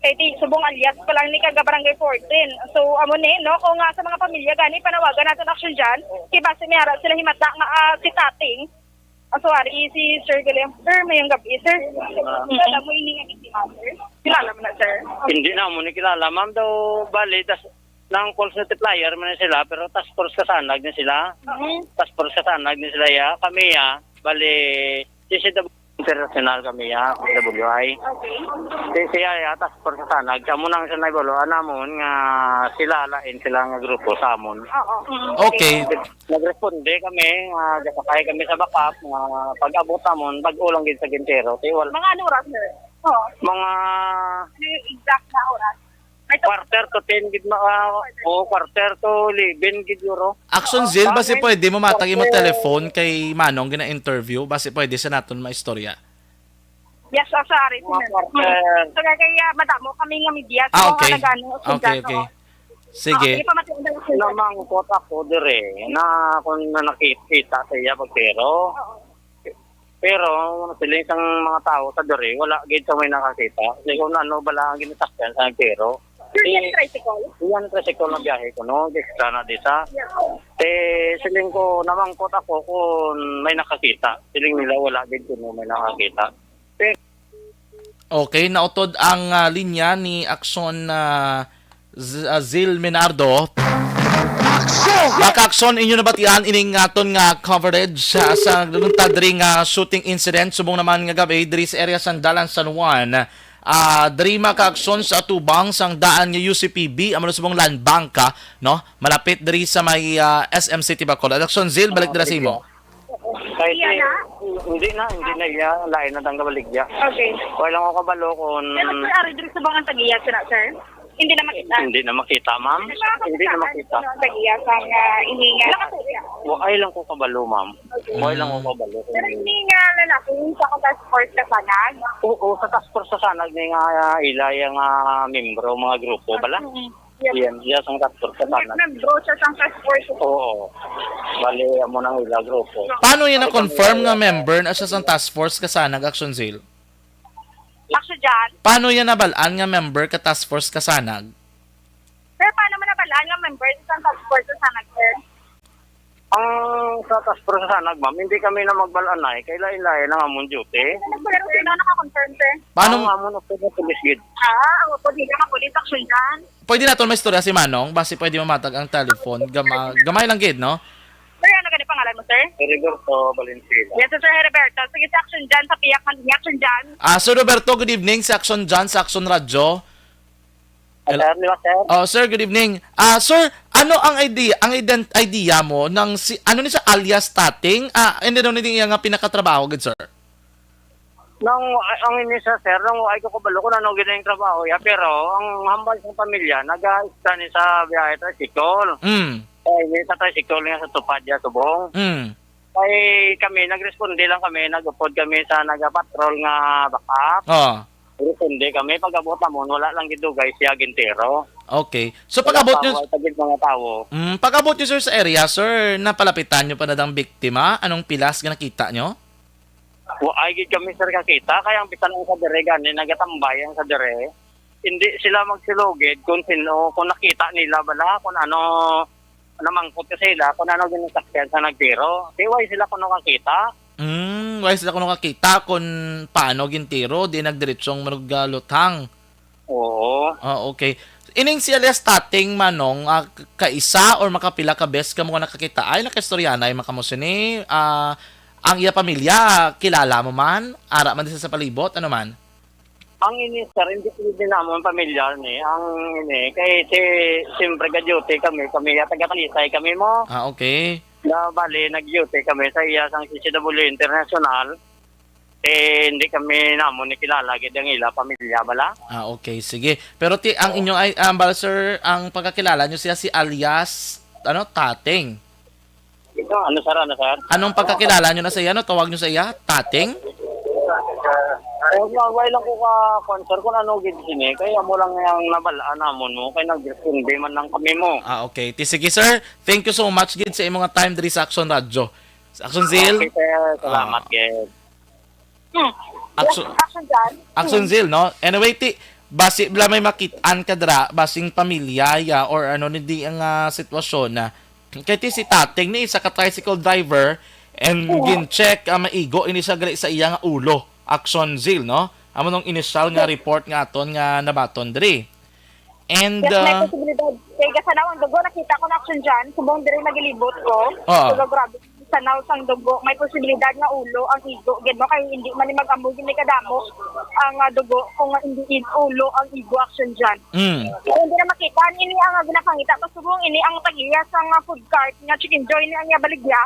Kay ti subong alias pa lang ni, kaga Barangay fourteen. So, amo ni, no, kung nga sa mga pamilya gani, panawagan naton, Action Jan. Kay basi may ara sila himata nga, ah, si Tating. Ah, sorry, si Sir William. Sir, mayong gabi, sir. Mm-mm. Wala mo ini nga biktima, sir? Kilala mo na, sir? Hindi na mo ni kilala, ma'am. Daw, bali, tas, nang false multiplier man ni sila, pero task force kasanag ni sila. Mm. Task force kasanag ni sila, ya. Kami, ya, bali, si C W International kami, ya, P W I. Okay. Si siya, ya, task force sa Sanag. Kamo nang sa naibalo, anamon nga sila, lain sila nga grupo sa amon. Oo. Mm, Okay. okay. Nagresponde kami, nga gasakay kami sa backup, nga pag-abot amon, bag-o lang gid sa Quintero. Kay wal- Mga ano oras, sir? Oo. Mga Ano yung exact na oras? May to- Quarter to ten gid ma-, ah, o quarter to eleven gid, siguro. Action Zil, basi Bakit? pwede mo matag imo Quarter. telephone kay Manong gina-interview, basi pwede sa naton maistorya. Yes, oh, sorry. Mga quarter. Mm. So, kaya, kaya madamo kami nga media. So, Ah, okay. nag-ano, Okay, sundalo. okay. Sige. Ah, ipamati ang dalawa. Namangkot ako dire na kung na nakikita sa iya pagtiro. Oo. Pero, siling sang mga tao sa diri, wala gid sa may nakakita. Di ko na ano bala ang ginasakyan sa pero, Sir, yan eh, tricycle? Yan tricycle na biyahe ko, no? Extra na di sa. Yeah. Eh, siling ko, namangkot ako kung may nakakita. Siling nila, wala gid kuno may nakakita. Pero Okay, nautod ang, ah, linya ni Action, ah, Z-, ah, Zil Minardo. Mga ka-Action, inyo nabatian ining aton nga coverage, ah, sa naluntad diri nga shooting incident subong naman nga gab-i diri sa area sang Dalan San Juan. Ah, diri, mga ka-Action, sa atubang sang daan nga U C P B, amo na subong land bank, ah, no? Malapit diri sa may, ah, S M City Bacolod. Action Zil, balik dira sa imo. Kay Iya si, na? hindi na, hindi na iya, lain na tang kabaligya. Okay. Wala lang ko kabalo kung Pero sir, ari diri sa mga tagiya, sir, sir? Hindi na makita? Hindi na makita, ma'am. Hindi na makita, Hindi na makita. Sa tagiya, sa nga, hindi nga nakatuya. Wa-, ay lang ko kabalo, ma'am. Okay. Wa-, ay lang ko kabalo. Pero hindi nga lalaki, yung sa task force sa Sanag? Oo, sa task force sa Sanag, may nga, ah, ila yung, ah, membro, mga grupo, bala? Mm. Yes. Yan, yan, sang task force sa Sanag. Membro siya sang task force. Oo. Bali, amo nang ila grupo. Paano yan na-confirm nga member na siya sa task force Kasanag, Action Zeal? Action Jan. Paano yan nabalaan nga member ka task force Kasanag? Sir, paano mo nabalaan nga member sa task force Kasanag, sir? Ang sa task force Kasanag, ma'am, hindi kami na magbalaan ay. Kay lain-lain ang among duty. Pero sino naka-confirm, sir? Paano? Ang amon, of course, police gid. Ah, ang police, ang police, Action Jan. Pwede naton maistorya si Manong, basi pwede mamatag ang telephone. Gama-, gamay lang gid, no? Sir, ano gani pangalan mo, sir? Heriberto Valenzuela. Yes, sir, Heriberto. Sige, si Action Jan, sa piyak man niya, Action Jan. Ah, Sir Roberto, good evening. Si Action Jan, sa Action Radyo. Hello? Sir, di ba, sir? Oh, sir, good evening. Ah, sir, ano ang idea, ang ident-, idea mo ng si, ano ni sa alias Tating? Ah, hindi daw ni iya nga pinakatrabaho gid, sir. Nang, ang ini sa sir, nang ay ko kabalo kung ano gid ang trabaho ya, pero ang hambal sa pamilya, naga-extra ni sa biyahe tricycle. Mm. Ay, ini sa tricycle nga sa tupad ya, subong. Mm. Kay kami, nagresponde lang kami, nag-upod kami sa nagapatrol nga backup. Oh. Responde kami, pag-abot namon, wala lang gidugay siya gintiro. Okay. So, wala pag-abot pa, nyo, wala pa gid mga tawo. Mm, pag-abot nyo, sir, sa area, sir, napalapitan nyo pa na dang biktima? Anong pilas nga nakita nyo? Wa ay gid kami, sir, kakita. Kaya ang bisan ang sa dire, gani, nagatambay ang sa dire. Hindi sila magsilugid kung sino, kung nakita nila bala, kung ano, namangkot ka sa ila, kung ano ginasakyan sa nagtiro. Di way sila kuno kakita. Mm, way sila kuno kakita kung paano gintiro, di nagdiretsong manugaluthang. Oo. Ah, okay. Ining si alias Tating, Manong, ah, k-, kaisa or makapila ka bes kamo nga nakakita? Ay, nakaistorya na yung mga kamo sini. Ah, ang iya pamilya, kilala mo man? Ara man din sa palibot? Ano man? Ang ini, sir, hindi pwede namon pamilyar ni. Ang ini, kay si, siyempre, ga-duty kami. Kami, ya, taga Talisay kami mo. Ah, okay. Na, bali, nag-duty kami sa iya sang C C W International. Eh, hindi kami namon ni kilala gid ang ila pamilya bala. Ah, okay. Sige. Pero ti, ang Oo. Inyo ay, ang bala, sir, ang pagkakilala nyo siya si alias, ano, Tating. Ito, ano, sir, ano, sir? Anong pagkakilala nyo na sa iya, no? Tawag nyo sa iya? Tating? Ay, wa-, wala lang ko ka, kwan, sir, kung ano gid sini. Kaya mo lang yung nabalaan namon mo. Kaya nag-responde man lang kami mo. Ah, okay. Ti, sige, sir. Thank you so much gid sa imong time diri sa Action Radio. Sa Action Zeal. Okay, sir. Salamat, Ah. gid. Hmm. Action, Yes, Action Jan. Action Hmm. Zeal, no? Anyway, ti, basi bala may makit-an ka dira, basing pamilya ya, or ano ni di ang, ah, sitwasyon na. Kay ti si Tating ni isa ka tricycle driver, and Oo. gin-check, ah, maigo ini siya gali sa iya nga ulo. Action Zeal, no? Amo nung initial nga Yes. report nga aton nga nabaton diri. And, Yes, may ah, posibilidad. Kay gasanaw ang dugo, nakita ko na, Action Jan, subong diri nagilibot ko. Oo. So, grabe, sanaw sang dugo. May posibilidad nga ulo ang igo. Gid mo, kay hindi man ni mag-amo, gid ni kadamo ang, ah, dugo kung hindi in-, ulo ang igo, Action Jan. Mm. Kung hindi na makita, ini ang, ah, ginapangita ko, subong ini ang tag-iya sang, ah, food cart nga Chicken Joy ni ang iya baligya.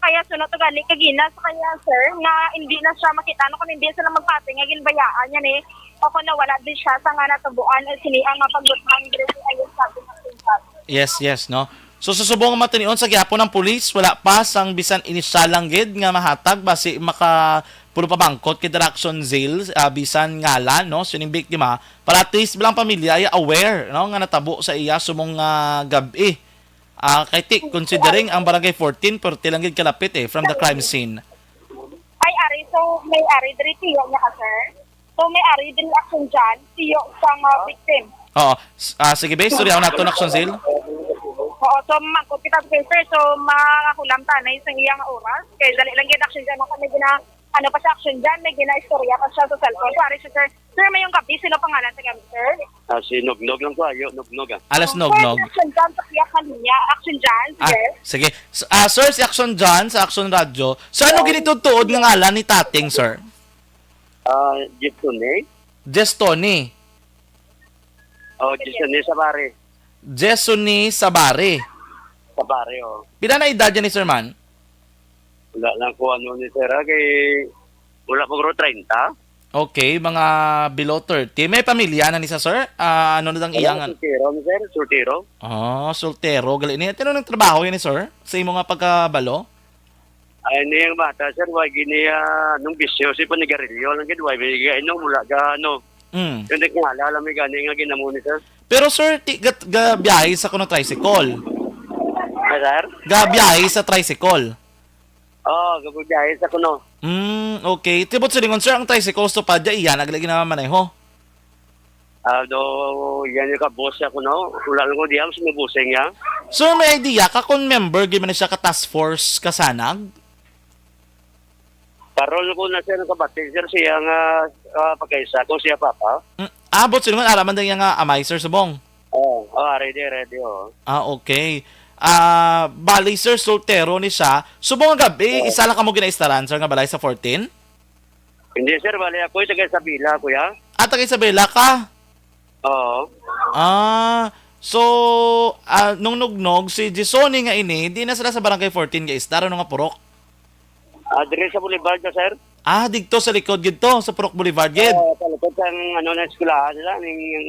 Kaya suno to gani kagina sa kanya, sir, nga hindi na siya makita, no, kung hindi sila magpati nga ginbayaan niya ni, o kung nawala din siya sa nga natubuan, eh, sini ang mapagbutang diri sa ayun, sabi ng singkat. Yes, yes, no? So, susubong matinion sa gihapon ang pulis, wala pa sang bisan inisyal lang gid nga mahatag, basi maka pulo pa bangkot kay Direction Zales, ah, bisan ngalan, no? Sining biktima, para at least bilang pamilya ay aware, no, nga natabo sa iya sumong, ah, gab-i. Ah, kay ti, considering ang Barangay fourteen, perti lang gid kalapit, eh, from the crime scene. Ay, ari, so, may ari, diri, tiyo niya ka, sir? So, may ari, diri, Action Jan, tiyo sa mga victim. Oo. S-, ah, sige, be, istorya nato na, Action Zil. Oo, so, mangkot kita, sir, so, makakulam ta na isang iyang oras. Kaya dali lang gid, Action Jan, ako may gina-, ano pa sa Action Jan, may gina-istorya pa siya sa cellphone. So, ari, sir, Sir, mayong gabi. Sino pangalan sa gamit, sir? Ah, si Nognog lang ko, ayo, Nognog, ah. Alas Nognog. Sir, Action Jan, sa piyak na linya. Action Jan, Ah, yes. sige. S-, ah, sir, si Action Jan sa Action Radio. So, ano Yes. ginitutuod nga ngalan ni Tating, sir? Ah, Jistone. Jistone. Oh, Jistone Sabare. Jistone Sabare. Sabare, oh. Pila na edad niya ni sir man? Wala lang ko ano ni sir, ah, kay wala pa guro treinta. Okay, mga below thirty. May pamilya na ni sa sir? Ah, ano na ang iyang Wala, soltero ni sir, soltero. Ah, soltero. Gali niya. Tinanong trabaho yan ni sir? Sa imo nga pagkabalo? Ay, niya yung bata, sir, wag niya nung bisyo, si panigarilyo lang gid, wag niya inom, wala ka, ano. Mm. Yung nagkakala lang may gani nga ginamo ni sir. Pero sir, ti-, gat-, ga-, biyahe sa kuno tricycle? Ah, sir? Gabiyahe sa tricycle? Oo, gabiyahe sa kuno. Mm, okay. Tibot silingon, sir, ang tricycle sa Padya, iya, naglagi na maneho? Ah, do, yan yung kabos ako, no? Wala lang ko diyan, sumubusing niya. Sir, may idea ka kung member, gid man siya ka task force, kasanag? Karol ko na siya nakabati, sir, siya nga, ah, pagkaisa ko siya, papa. Mm, ah, but sino man, alam man din niya nga amay, sir, subong? Oo, oh, ready, ready, oh. Ah, okay. Ah, bali, sir, soltero ni siya. Subong nga gabi, Oo. isa lang kamo ginaistaran, sir, nga balay sa fourteen? Hindi, sir, bali ako, taga Isabela, kuya. Ah, taga Isabela ka? Oo. Ah, so, ah, nung nugnog, si Jisoni nga ini, di na sila sa Barangay fourteen, guys. Daro nga purok. Ah, dire sa Boulevard na, sir. Ah, dito sa likod gid to, sa Purok Boulevard gid. Oo, sa likod sang, ano, na eskwelahan nila, ning, yung,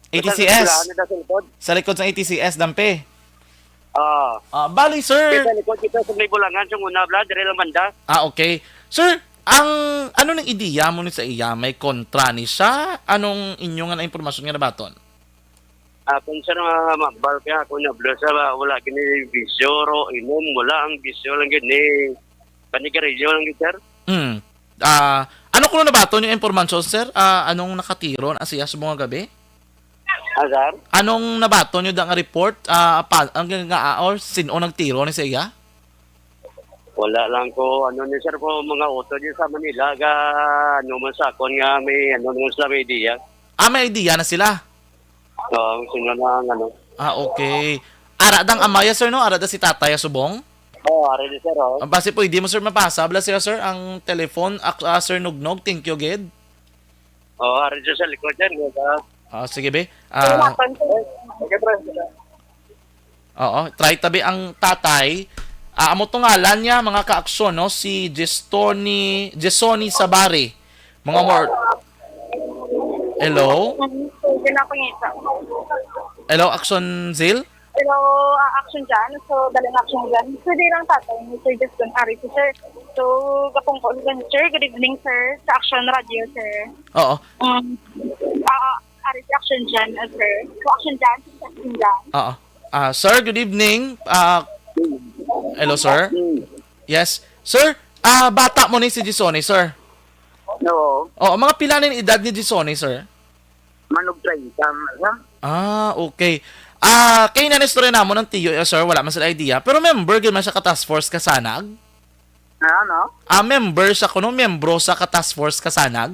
A T C S. Sa eskwelahan nila sa likod. Sa likod sang A T C S, Dampi. Oo. Ah, bali, sir. Sa likod dito sa may bulangan, sa una, bla, dire lang banda. Ah, okay. Sir, ang, ano nang ideya mo ni sa iya? May kontra ni siya? Anong inyo nga na impormasyon nga nabaton? Akon, sir, nga mabal kaya ako na bla sa wala gini bisyo, ro, inom, wala ang bisyo lang gini. Panigarilyo lang gid, sir. Hmm. Ah, ano kuno nabaton yung impormasyon, sir? Ah, anong nakatiro na siya sa mga gabi? Ah, sir? Anong nabaton nyo da nga report? Ah, pa, ang nga, or sino nagtiro ni sa iya? Wala lang ko, ano ni, sir, ko mga auto din sa Manila, ga, ano man sa akon nga may, ano man sa media. Ah, may idea na sila? Oo, sino na ang ano. Ah, okay. Ara dang amaya, sir, no? Ara da si tatay, ah, subong? Oo, ara di, sir, oh. Ang basi pwede mo, sir, mapasa. Bala siya, sir, ang telephone, ak-, ah, Sir Nugnog, thank you, gid. Oo, ara di sa likod yan, di ba? Ah, sige, be. Ah, Hirapan ko. Okay, pre. Oo, try tabi ang tatay. Ah, amo to ngalan niya, mga kaaksyon, no? Si Jestoni, Jestoni Sabari. Mga more... Hello? Pwede na ako ngita. Hello, Action Zil? Hello, ah, Action dyan. So, daling Action dyan. Pwede lang tatay, Mister Justin Ari, si sir. So, kapungko, sir. Good evening, sir. Sa Action Radio, sir. Oo. Um, ah, ah, Ari, si Action dyan, ah, sir. So, Action dyan, si Action dyan. Oo. Ah, sir, good evening. Ah, hello, sir. Mm. Yes. Sir, ah, bata mo ni si Jisoni, sir? Oo. Oo, mga pila na yung edad ni Jisoni, sir? Manog treinta, sir. Ah, okay. Ah, kay na istorya namon ang tiyo, eh, sir, wala man sila idea. Pero member gyud man siya ka task force kasanag? Ah, ano? Ah, member siya kuno, miyembro sa ka task force kasanag?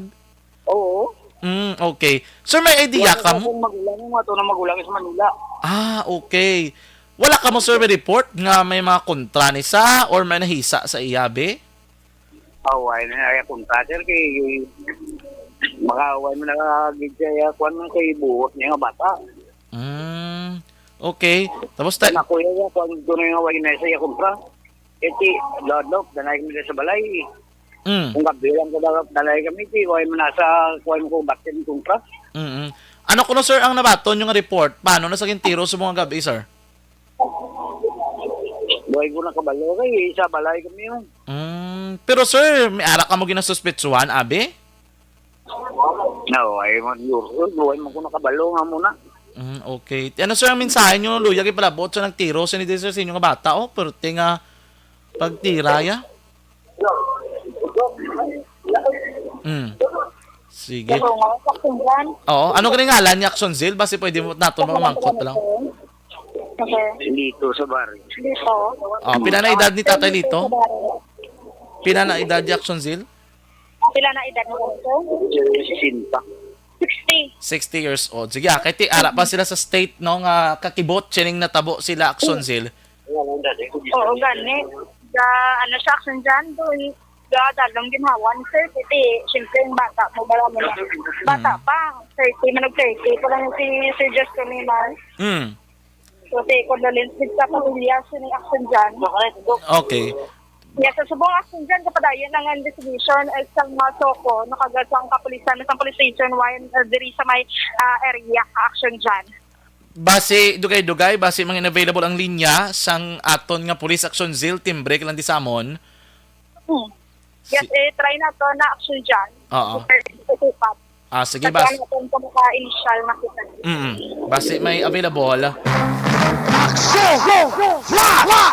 Oo. Mm, okay. Sir, may idea Wala ka ko mo? Akong magulang, yung ato na magulang sa Manila. Ah, okay. Wala ka mo, sir, may report nga may mga kontra ni sa or may nahisa sa iya, be? Away na ay akong brother kay makaaway mo na gid siya, kuwan man kay buot niya nga bata. Mm, okay. Tapos ta- Ang ako yan, kuwan ko na yung away na sa iya kontra. Eh, ti, lodlok, danay kami sa balay. Mm. Kung gabi lang ko daw, danay kami, ti, kuwan mo na sa, kuwan mo kung bakit yung kontra. Mm-mm. Ano kuno, sir, ang nabaton yung report? Paano na sa gintiro sa mga gabi, sir? Buhay ko nakabalo kay sa balay kami yun. Mm, pero sir, may ara ka mo ginasuspetsuhan, abi? No, ay man yun. Buhay mo ko nakabalo nga muna. Mm, okay. Ano, sir, ang mensahe nyo, luya, ipalabot sa nagtiro sa ni sir sa inyo nga bata, oh, pero tinga pagtira, ya? Mm. Sige. Pero nga, Action Jan. Oo. Ano gani ngalan ni Action Zil? Basi pwede mo nato Ako mamangkot lang. Okay. Lito sa baryo. Dito. Oh, pila na edad ni Tatay Lito? Sa baryo. Pila na edad ni Action Zil? Pila na edad mo, sir? Sesenta. Sixty. Sixty years old. Sige, ah, kay ti ara pa sila sa state, no, nga kakibot sining natabo sila, Action Zil. Oo, gani. Ga, ano siya, Action Jan, doon, ga, dalong ginhawan, sir. Kasi, siyempre, yung bata mo, bala mo na. Bata Mm. pa, thirty, manog thirty pa lang si Sir Justin Liman. Mm. So, say, condolence with sa pamilya, sining Action Jan. Okay. Yes, sa subong Action Jan, kapadayon ang investigation, eh, sa mga soko, nakaga sa ang kapulisan, sa police station, one, uh, diri sa may, ah, area, Action Jan. Basi, dugay-dugay, basi mga available ang linya sang aton nga Police Action Zil, timbre ka lang di sa amon. Hmm. Yes, Si- eh, try na to na Action Jan. Oo. Super, super. Ah, sige, Kasi bas- ano, kung kumaka-initial na kita. Mm. Basi may available.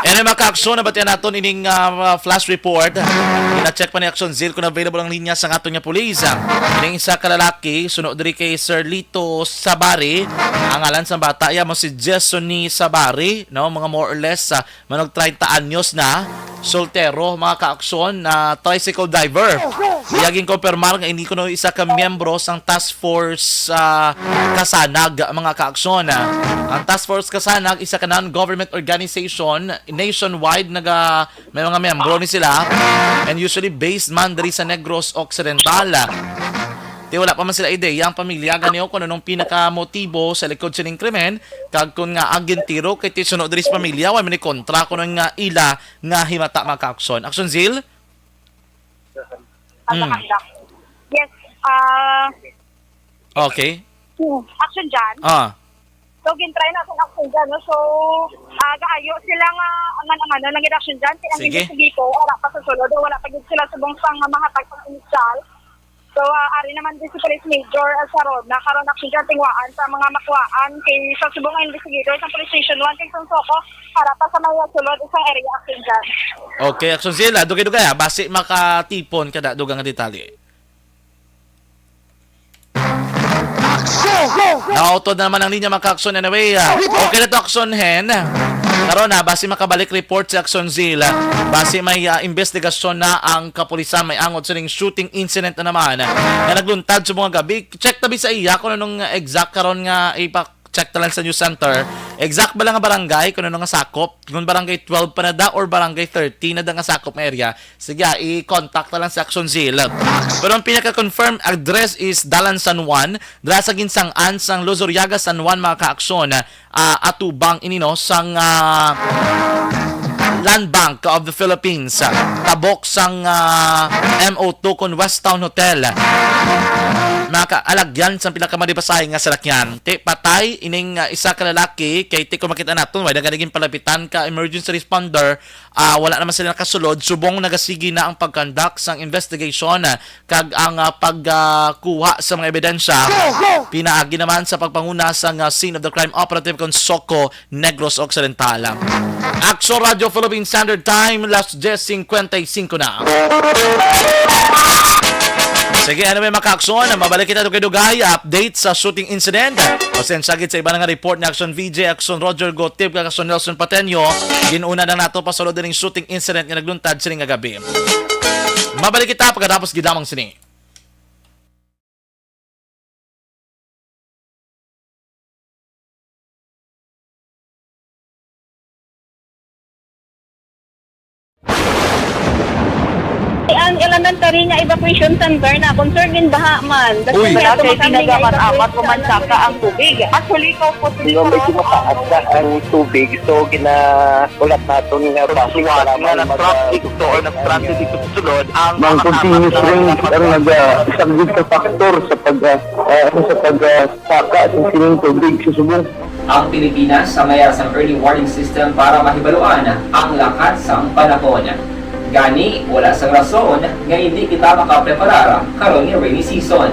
Anyway, mga ka-aksyon, nabatian naton ining, ah, flash report. Gina-check pa ni Aksyon Zil kung available ang linya sa aton nga pulis. Ining isa ka lalaki, suno diri kay Sir Lito Sabari. Ang ngalan sa bata, iya mo si Jessony Sabari, no? Mga more or less, ah, manog treinta anyos na. Soltero, mga ka-aksyon, na tricycle driver. Iya ginkonfirmar nga ini kuno isa ka miyembro sang Task Force, ah, Kasanag, mga ka-aksyon. Ang Task Force Kasanag, isa ka non-government organization, nationwide, naga, may mga miyembro ni sila, and usually based man diri sa Negros Occidental. Ti wala pa man sila ideya ang pamilya ganiyo kung anong pinakamotibo sa likod sining krimen, kag kung nga ang gintiro kay ti suno diri sa pamilya, wala man ni kontra kuno nga ila nga himata, mga ka-aksyon. Aksyon Zil? Mm. Yes, ah, Okay. Hmm, action dyan. Ah. So, gintry na sa action dyan, no? So, ah, gaayo sila nga angan-angan na lang action dyan. Kaya ang Sige. investigator, wala pa sa sulod, wala pa gid sila subong sa nga mahatag sa initial. So, ah, ari naman din si Police Major, ah, Saron, na karon action dyan, tingwaan sa mga makuhaan kay sa subong nga investigator sa Police Station one kay Sonsoko, para pa sa mga sulod, isang area action dyan. Okay, Action Zil, ah, dugay-dugay, ah, basi makatipon ka na dugang nga detalye. Nautod na naman ang linya, mga ka-aksyon. Anyway, ah, okay na to, Aksyon Hen. Karon na, basi makabalik report si Aksyon Zil. Basi may, ah, investigasyon na ang kapulisan, may angot sining shooting incident na naman nga nagluntad sa mga gabi. Check tabi sa iya kung anong exact karon nga ipa-check ta lang sa news center. Exact ba lang nga barangay kung ano nga sakop? Kung barangay twelve pa na da or barangay thirteen na da nga sakop nga area? Sige, ah, i-contact na lang si Action Zil. Pero ang pinaka-confirmed address is Dalan San Juan, dira sa ginsang-an sang Luzuriaga, San Juan, mga ka-aksyon. Ah, atubang ini, no, sang, ah, Land Bank of the Philippines, ah, tabok sang, ah, M O two kon West Town Hotel. Mga kaalagyan sang pinakamadibasahay nga salakyan. Ti patay ining, ah, isa ka lalaki, kay ti kung makita naton, wala na gani ginpalapitan ka emergency responder, ah, wala naman sila nakasulod, subong nagasigi na ang pag-conduct sang investigation, ah, kag ang, ah, pag, ah, kuha sa mga ebidensya pinaagi naman sa pagpanguna sang, ah, scene of the crime operative kon SOCO Negros Occidental. Aksyon Radyo Philippine Standard Time, las diez cincuenta y cinco na. Sige, ano may maka-aksyon? Mabalik kita dugay-dugay. Update sa shooting incident. Pasensya gid sa iba nga report ni Action V J, Action Roger Gotip, kag Action Nelson Pateño. Ginuna na nato pasulod ining shooting incident nga nagluntad sini nga gabi. Mabalik kita pagkatapos gid lamang sini. Ang elementary nga evacuation center na concern in baha man. Uy. Wala kay pinagaman amat ko man saka ang tubig. Actually, ko po Di ba, medyo mataas na ang tubig, so gina-, ulat naton nga bus nga para na-traffic to or nag-transit dito sa sulod ang Ang mga continuous kasama rain ang naga-, isa gid ka factor sa pag, ah, ah, ano, sa pag, ah, saka sa sining tubig sa subong. Ang Pilipinas sa mayas ang early warning system para mahibaluan ang lakat sang panahon. Gani, wala sang rason nga hindi kita makapreparar karon nga rainy season.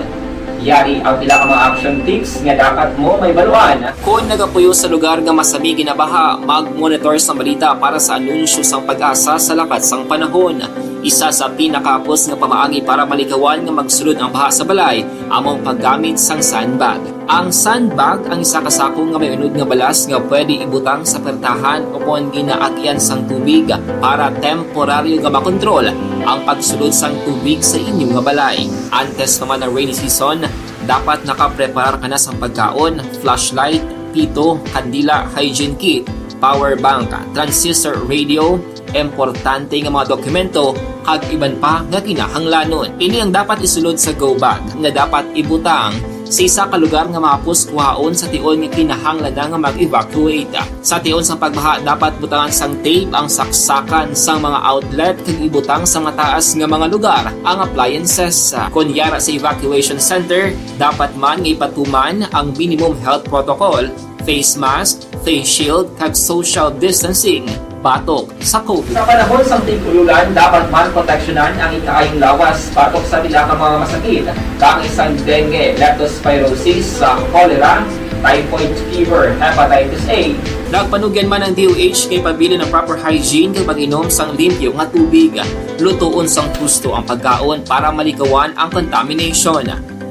Yari ang pila ka mga action tips nga dapat mo mahibaluan. Kon nagapuyo sa lugar nga masami ginabaha, mag-monitor sa balita para sa anunsyo sang PAGASA sa lakat sang panahon. Isa sa pinakahapos nga pamaagi para malikawan nga magsulod ang baha sa balay amo ang paggamit sang sandbag. Ang sandbag ang isa ka sako nga may unod nga balas nga pwede ibutang sa pertahan o kon ginaagyan sang tubig para temporaryo nga makontrol ang pagsulod sang tubig sa inyo nga balay. Antes pa man ang rainy season, dapat nakapreparar ka na sang pagkaon, flashlight, pito, kandila, hygiene kit, power bank, transistor radio, importante nga mga dokumento, kag iban pa nga kinahanglanon. Ini ang dapat isulod sa go bag nga dapat ibutang sa isa ka lugar nga mahapos kuhaon sa tion nga kinahanglan na nga mag-evacuate. Sa tion sang pagbaha, dapat butangan sang tape ang saksakan sang mga outlet kag ibutang sa mataas nga mga lugar ang appliances. Kon yara sa evacuation center, dapat man nga ipatuman ang minimum health protocol, face mask, face shield, kag social distancing batok sa COVID. Sa panahon sang tig-ulolan, dapat man proteksyonan ang ikaayong lawas batok sa pila ka mga masakit, kaangay sang dengue, leptospirosis, sa cholera, typhoid fever, hepatitis A. Nagpanugyan man ang D O H nga ipabilin ang proper hygiene kag mag-inom sang limpyo nga tubig. Lutoon sang husto ang pagkaon para malikawan ang contamination.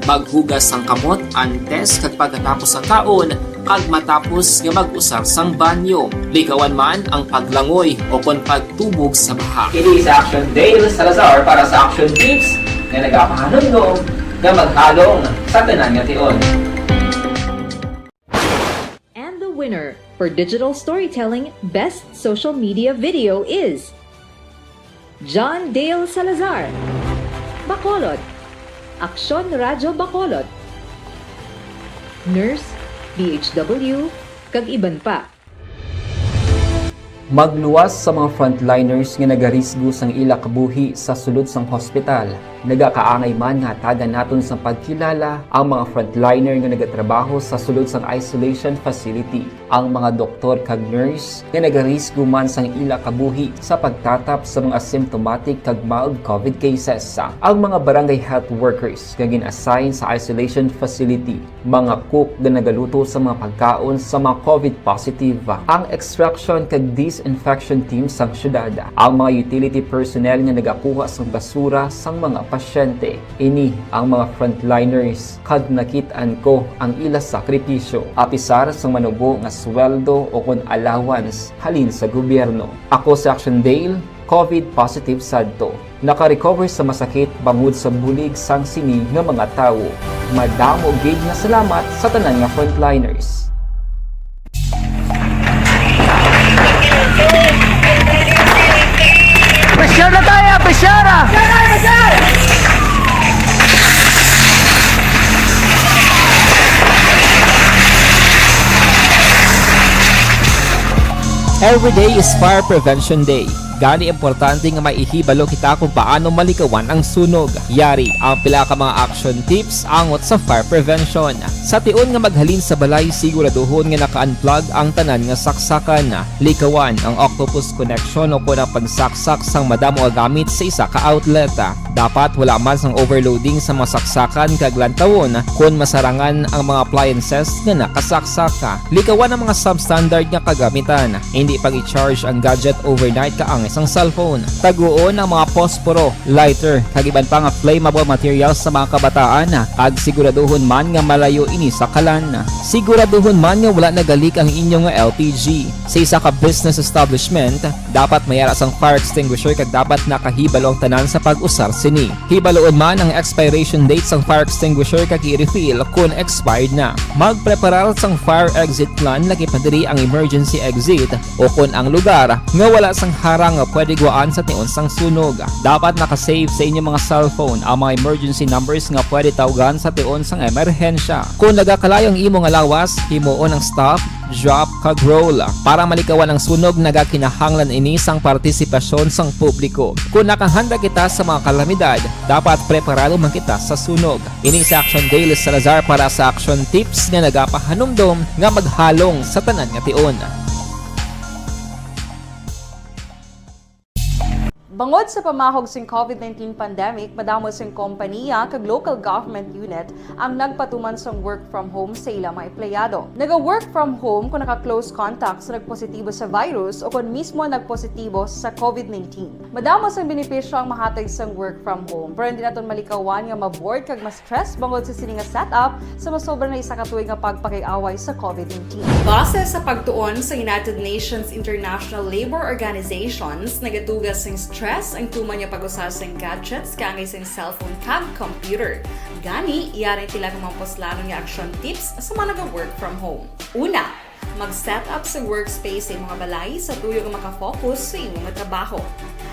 Maghugas sang kamot antes kag pagkatapos sang kaon, kag matapos nga mag-usar sang banyo. Likawan man ang paglangoy o kon pagtubog sa baha. Kini si Action Dale Salazar para sa Action Tips nga nagapahanumdom nga maghalong sa tanan nga tion. And the winner for digital storytelling best social media video is John Dale Salazar, Bacolod, Aksyon Radyo Bacolod, Nurse, D H W, kag iban pa. Magluwas sa mga frontliners nga nagarisgo sang ila kabuhi sa sulod sang hospital. Nagakaangay man nga hatagan naton sang pagkilala ang mga frontliner nga nagatrabaho sa sulod sang isolation facility, ang mga doktor kag nurse nga nagarisgo man sang ila kabuhi sa pagtatap sa mga asymptomatic kag mild COVID cases, ang mga barangay health workers nga gin-assign sa isolation facility, mga cook nga nagaluto sa mga pagkaon sa mga COVID positive, ang extraction kag disinfection team sang syudad, ang mga utility personnel nga nagakuha sang basura sang mga pasyente. Ini ang mga frontliners kag nakit-an ko ang ila sakripisyo, apisar sang manubo nga sweldo o kon allowance halin sa gobyerno. Ako si Action Dale, COVID positive sadto. Naka-recover sa masakit bangod sa bulig sang sini nga mga tawo. Madamo gid nga salamat sa tanan nga frontliners. Pressure na tayo! Pressure na! Every day is Fire Prevention Day. Gani importante nga may ihibalo kita kung paano malikawan ang sunog. Yari ang pila ka mga action tips angot sa fire prevention. Sa tion nga maghalin sa balay, siguraduhon nga naka-unplug ang tanan nga saksakan. Likawan ang octopus connection o kon ang pagsaksak sang madamo nga gamit sa isa ka outlet. Dapat wala man sang overloading sa mga saksakan kag lantawon kon masarangan ang mga appliances nga nakasaksak. Likawan ang mga substandard nga kagamitan. Indi pag-i-charge ang gadget overnight kaangay sang cellphone. Taguon ang mga posporo, lighter, kag iban pa nga flammable materials sa mga kabataan, kag siguraduhon man nga malayo ini sa kalan. Siguraduhon man nga wala nagalik ang inyo nga L P G. Sa isa ka business establishment, dapat may ara sang fire extinguisher kag dapat nakahibalo ang tanan sa pag-usar sini. Hibaloon man ang expiration date sang fire extinguisher kag i-refill kon expired na. Magpreparar sang fire exit plan, lakip na diri ang emergency exit o kon ang lugar nga wala sang harang nga pwede guwaan sa tion sang sunog. Dapat naka-save sa inyo mga cellphone ang mga emergency numbers nga pwede tawgan sa tion sang emerhensya. Kon nagakalayo ang imo nga lawas, himuon ang stop, drop, kag roll. Para malikawan ang sunog, nagakinahanglan ini sang partisipasyon sang publiko. Kon nakahanda kita sa mga kalamidad, dapat preparado man kita sa sunog. Ini si Action Dale Salazar para sa Action Tips nga nagapahanumdom nga maghalong sa tanan nga tion. Bangod sa pamahog sing COVID nineteen pandemic, madamo sing kompaniya kag local government unit ang nagpatuman sang work from home sa ila mga empleyado. Naga-work from home kon naka-close contact sa nagpositibo sa virus o kon mismo nagpositibo sa COVID nineteen. Madamo sang benepisyo ang mahatag sang work from home, pero hindi naton malikawan nga ma-bored kag ma-stress bangod sa sini nga setup sa masobra na isa ka tuig nga pagpakig-away sa COVID nineteen. Base sa pagtuon sa United Nations International Labor Organizations, nagatuga sing stress ang tuman nga pag-usar sing gadgets kaangay sing cellphone kag computer. Gani, yari ang pila ka mga puslanon nga action tips sa mga naga-work from home. Una, mag-set up sa workspace sa imong balay sa tuyo nga maka-focus sa imo nga trabaho.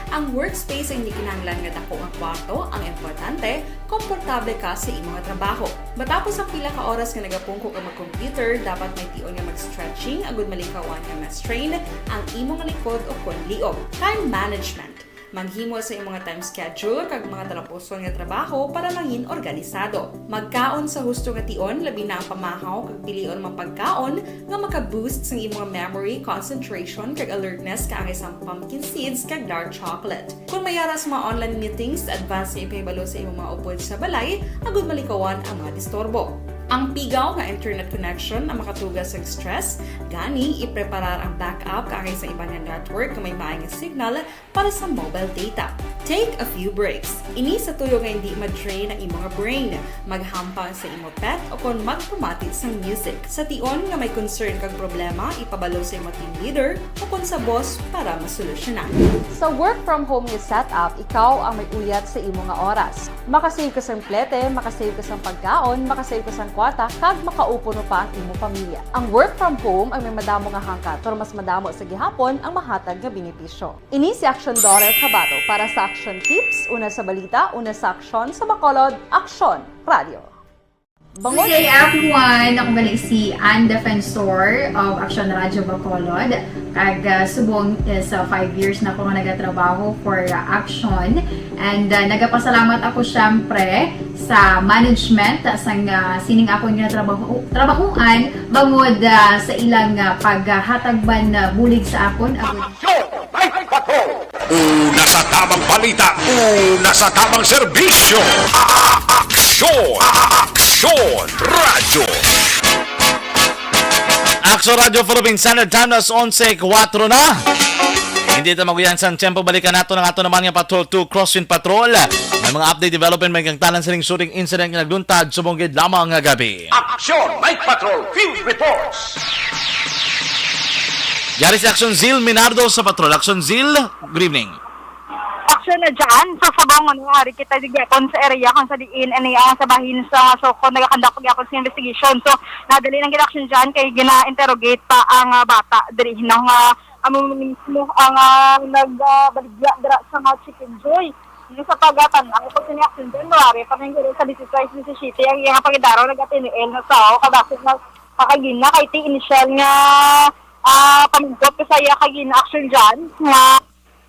Ang workspace ang hindi kinahanglan nga dako nga kwarto, ang importante, komportable ka sa imo nga trabaho. Matapos ang pila ka oras nga nagapungko ka mag-computer, dapat may tion nga mag-stretching agud malikawan nga ma-strain ang imo nga likod o kon liog. Time management. Maghimo sa imong time schedule kag mga talapuson nga trabaho para mangin organisado. Magkaon sa husto nga tion, labi na ang pamahaw kag pilion mga pagkaon nga maka-boost sang imong memory, concentration, kag alertness kaangay sang pumpkin seeds kag dark chocolate. Kon may ara sa mga online meetings, advance nga ipahibalo sa imong mga upod sa balay agud malikawan ang mga disturbo. Ang pigaw nga internet connection ang makatuga sa stress, gani ipreparar ang backup kaangay sa iban nga network nga may maay nga signal para sa mobile data. Take a few breaks. Ini sa tuyo nga hindi ma-drain ang imo nga brain, maghampang sa imo pet o kon magpamati sang music. Sa tion nga may concern kag problema, ipabalo sa imo team leader o kon sa boss para masolusyonan. Sa work from home nga setup, ikaw ang may uyat sa imo nga oras. Makasave ka sang plete, makasave ka sang pagkaon, makasave ka sang kwarta, kag makaupo pa ang imo pamilya. Ang work from home ang may madamo nga hangkat, pero mas madamo sa gihapon ang mahatag nga benepisyo. Ini si Action Daughter Kabato para sa Action Tips, una sa balita, una sa aksyon, sa Bacolod, Aksyon Radio. Good day, everyone! Ako gali si Ann Defensor of Action Radio Bacolod. Kag, ah, subong is, ah, five years na ako nga nagatrabaho for, ah, Action. And, ah, nagapasalamat ako, syempre, sa management, ah, sang, ah, sining akon nga trabaho, trabahuan, bangod, ah, sa ilang, ah, paghatag man, ah, bulig sa akon. Agud Aksyon! Bike Patrol! Una sa tamang balita, una sa tamang serbisyo. Aksyon! Aksyon! Radyo! Aksyon Radyo Philippine Standard Time, alas onse kuwatro na. Hindi ta maguyan sang tiyempo, balikan nato ang ato naman nga Patrol two Crosswind Patrol. May mga update, development, may kang tanan sining suring incident nga nagluntad subong gid lamang nga gabi. Aksyon! Bike Patrol! Field Reports! Yari si Action Zil Minardo sa Patrol. Action Zil, good evening. Action na dyan. So, sa bangon, ari kita di gyapon sa area kung sa diin, ano yung sa bahin sa, so, kung nagakandap pa gyapon sa investigation. So, nadali lang gid action dyan kay gina-interrogate pa ang, ah, bata diri, no, nga amo mismo ang, ah, nag, ah, baligya dira sa mga Chicken Joy. Yung sa pagatan, ang ipag sini action dyan, January, pa rin guro sa dieciséis, diecisiete, ang iyang pagidaraw nag-atiniel na sa, o, kabasig na, kakagina, kay ti initial nga, ah, pamangkot ko sa iya kagina action dyan, nga,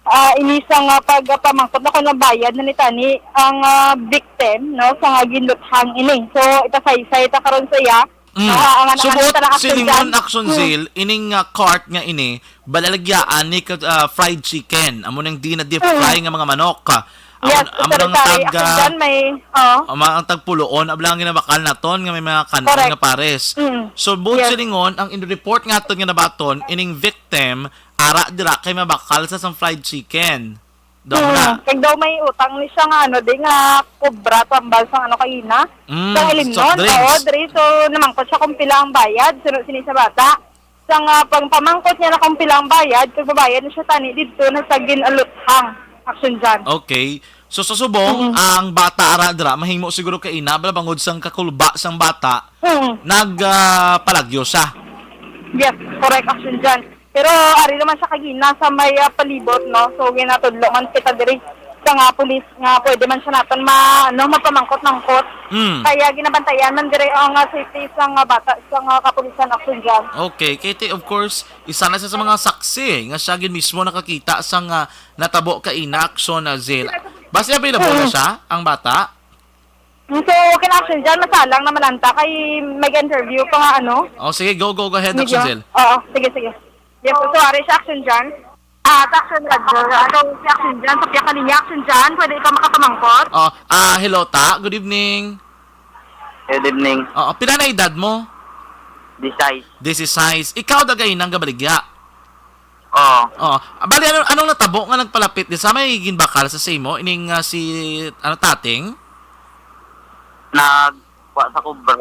ah, ini sa nga pagpamangkot na kung nabayad na ni tani ang, ah, victim, no, sa nga ginluthang ini. So, itasaysay ta karon sa iya. Mm. Ah, ang anak Subot, na talaga silingon, action dyan. Action Mm. Zil, ining nga cart nga ini, balaligyan ni ka, ah, fried chicken. Amo nang di na deep Mm. fry nga mga manok. Amo, Yes, amo sorry, nang sorry. Tag, Action ah, dyan, may, oh. Amo ang tagpuloon, abla ang ginabakal naton nga may mga kanon Correct. Nga pares. Mm. So, buot Yes. silingon, ang in-report nga aton nga nabaton, ining victim, ara dira kay mabakal sa sang fried chicken. Daw na. Hmm, kag daw may utang ni siya nga ano, di nga kubra tambal sang ano kagina. Mm, Sa ilimnon, soft drinks. Oo, diri. So, namangkot siya kung pila ang bayad, suno sini sa bata. Sa nga, pag pamangkot niya na kung pila ang bayad, kag mabayad na siya tani, didto na sa gin-aluthang. Action dyan. Okay. So, sa subong, Mm. ang bata ara dira, mahimo siguro kaina, bala bangod sang kakulba sang bata, Mm. nag, ah, palagyo siya. Yes, correct, action dyan. Pero ari naman siya kagina sa may, ah, palibot, no? So, ginatudlo man kita diri sa nga pulis nga pwede man siya naton ma-, ano, mapamangkot-mangkot. Mm. Kaya ginabantayan man diri ang, ah, safety sa nga bata sa nga kapulisan action dyan. Okay, kay ti, of course, isa na siya sa mga saksi, eh, nga siya gid mismo nakakita sa nga natabo kaina action na Zil. Basi available na Mm. siya, ang bata? So, okay na action dyan, masalang naman lang ta kay may interview pa nga, ano? Oh, sige, go, go, go ahead, Action Zil. Oo, sige, sige. Yes, so, ari siya action dyan. Ah, sa action dyan. So, si action dyan, sa piyakalinya action dyan, pwede ikaw makapamangkot? Oh, ah, hello ta. Good evening. Good evening. Oo, pila na edad mo? Disay. Disisais. Ikaw, dagay nang gabaligya? Oo. Oo. Ah, bali, ano, anong natabo nga nagpalapit di sa may ginbakal sa simo? Ining, ah, si, ano, tating? Nagkuha sa kobra.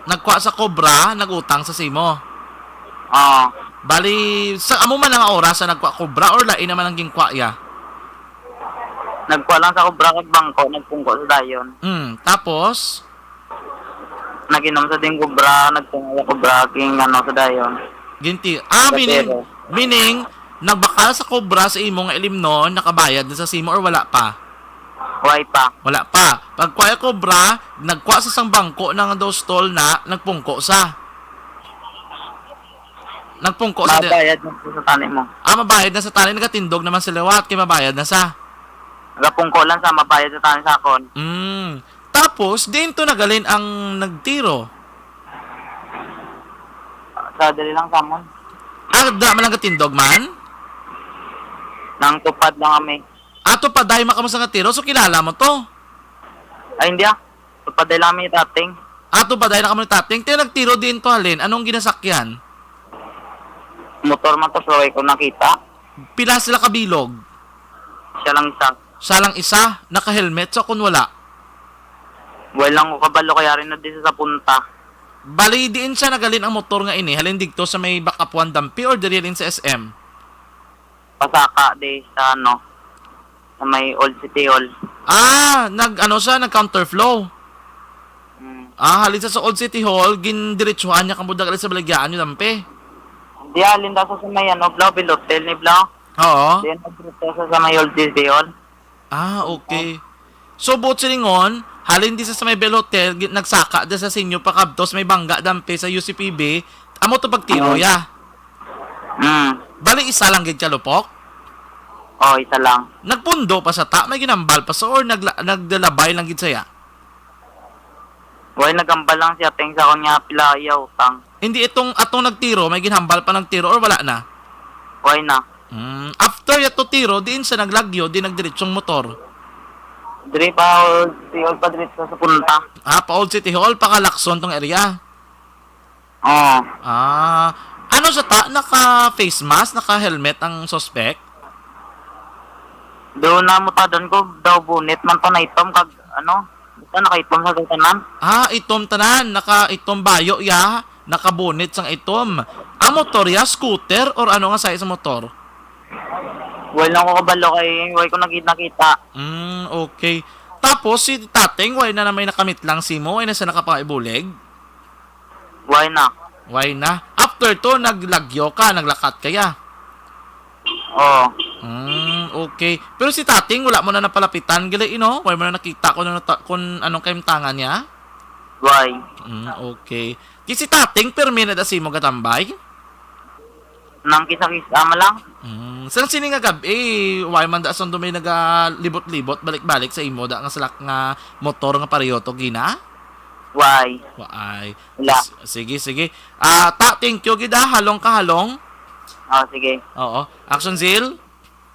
Nagkuha sa kobra, nagutang sa simo? Oo. Bali, sa amo man ang oras sa nagkuha kobra or lain naman ang ginkuha ya? Nagkuha lang sa kobra kag bangko, nagpungko sa dayon. Hmm, tapos? Nag-inom sa ding kobra, nagpungko sa kobra, king ano sa dayon. Ginti-, ah, meaning, Batero. Meaning, nagbakal sa kobra sa imo nga ilimnon, nakabayad na sa simo or wala pa? Way pa. Wala pa. Pagkuha sa kobra, nagkuha sa sang bangko na nga daw stall na, nagpungko sa. Nagpungko sa di- Mabayad na po sa tani mo. Ah, mabayad na sa tani, nagatindog naman sa liwat, kay mabayad na sa. Nagapungko lang sa mabayad sa tani sa akon. Mm. Tapos, diin to nagalin ang nagtiro? Sa dali lang sa amon. Ah, da man lang gatindog man? Nang tupad lang kami. Ah, tupad dahil makamo sa ngatiro, so kilala mo to? Ay, hindi ah. Tupad dahil lang kami dating. Ato pa, dahil na kamo ni Tating. Ti nagtiro diin to halin. Anong ginasakyan? Motor man to, so, way ko nakita. Pila sila kabilog? Siya lang isa. Siya lang isa? Naka-helmet sa kun wala? Wala lang ko kabalo, kaya rin na di sa punta. Bali, diin siya nagalin ang motor nga ini? Halin digto sa may Bakapuan Dampi or diri halin sa S M? Pasaka di sa, ano, sa may Old City Hall. Ah, nag, ano siya, nag counterflow. Mm. Ah, halin sa, sa Old City Hall, gindiretsuhan niya kamo dagali sa baligyaan niyo, Dampi? Di, halin daw sa, sa may, ano, Blau, Bel Hotel ni Blau. Oo. Di, nagdiretso sa, sa may Old City Hall. Ah, okay. So, buot silingon, halin di sa, sa may Bel Hotel, gi-, nagsaka di sa sinyo pakabtos, may bangga, Dampi, sa U C P B, amo to pagtiro, Mm. ya? Mm. Bali, isa lang gid ka lupok? Oh, isa lang. Nagpundo pa sa ta, may ginambal pa sa, or nagla-, naglalabay lang gid saya? Way, nagambal lang siya, teng sa akon nga pila iya utang. Hindi, itong atong nagtiro, may ginhambal pa nagtiro or wala na? Way na. Mm, after yato tiro, diin siya naglagyo, di nagdiretsong motor? Diri pa, Old City Hall pa, diretso sa punta. Ah, pa Old City Hall, pa Calacson tong area? Oo. Ah, ano sa ta? Naka face mask, naka helmet ang suspect? Doon na mutadon ko, daw bunit man to na itom kag ano, basta nakaitom sa tanan. Ah, itom tanan, naka itom bayo ya, nakabunit sang itom. Ang motor ya, scooter or ano nga saya sa motor? Wala lang ko kabalo kay way ko nagkita nakita. Mm, okay. Tapos si Tateng, way na na may nakamit lang simo, way na siya nakapangaibulig? Way na. Way na. After to, naglagyo ka, naglakat kaya? Oo. Mm, okay. Pero si Tating, wala mo na napalapitan, gali, ino? Way mo na nakita kung ano ta-, kung anong kaimtangan niya? Way. Mm, okay. Di si Tating, permi na da si mo gatambay? Nang kisa-kisa man lang. Mm. Sa sini nga gab-, eh, way man da sa may nagalibot-libot, balik-balik sa imo da nga salak nga motor nga pareho to, gina? Way. Way. Wala. S-, sige, sige. Ah, ta, thank you gid, ah. Halong ka, halong. Oh, sige. Oo. Action Zil?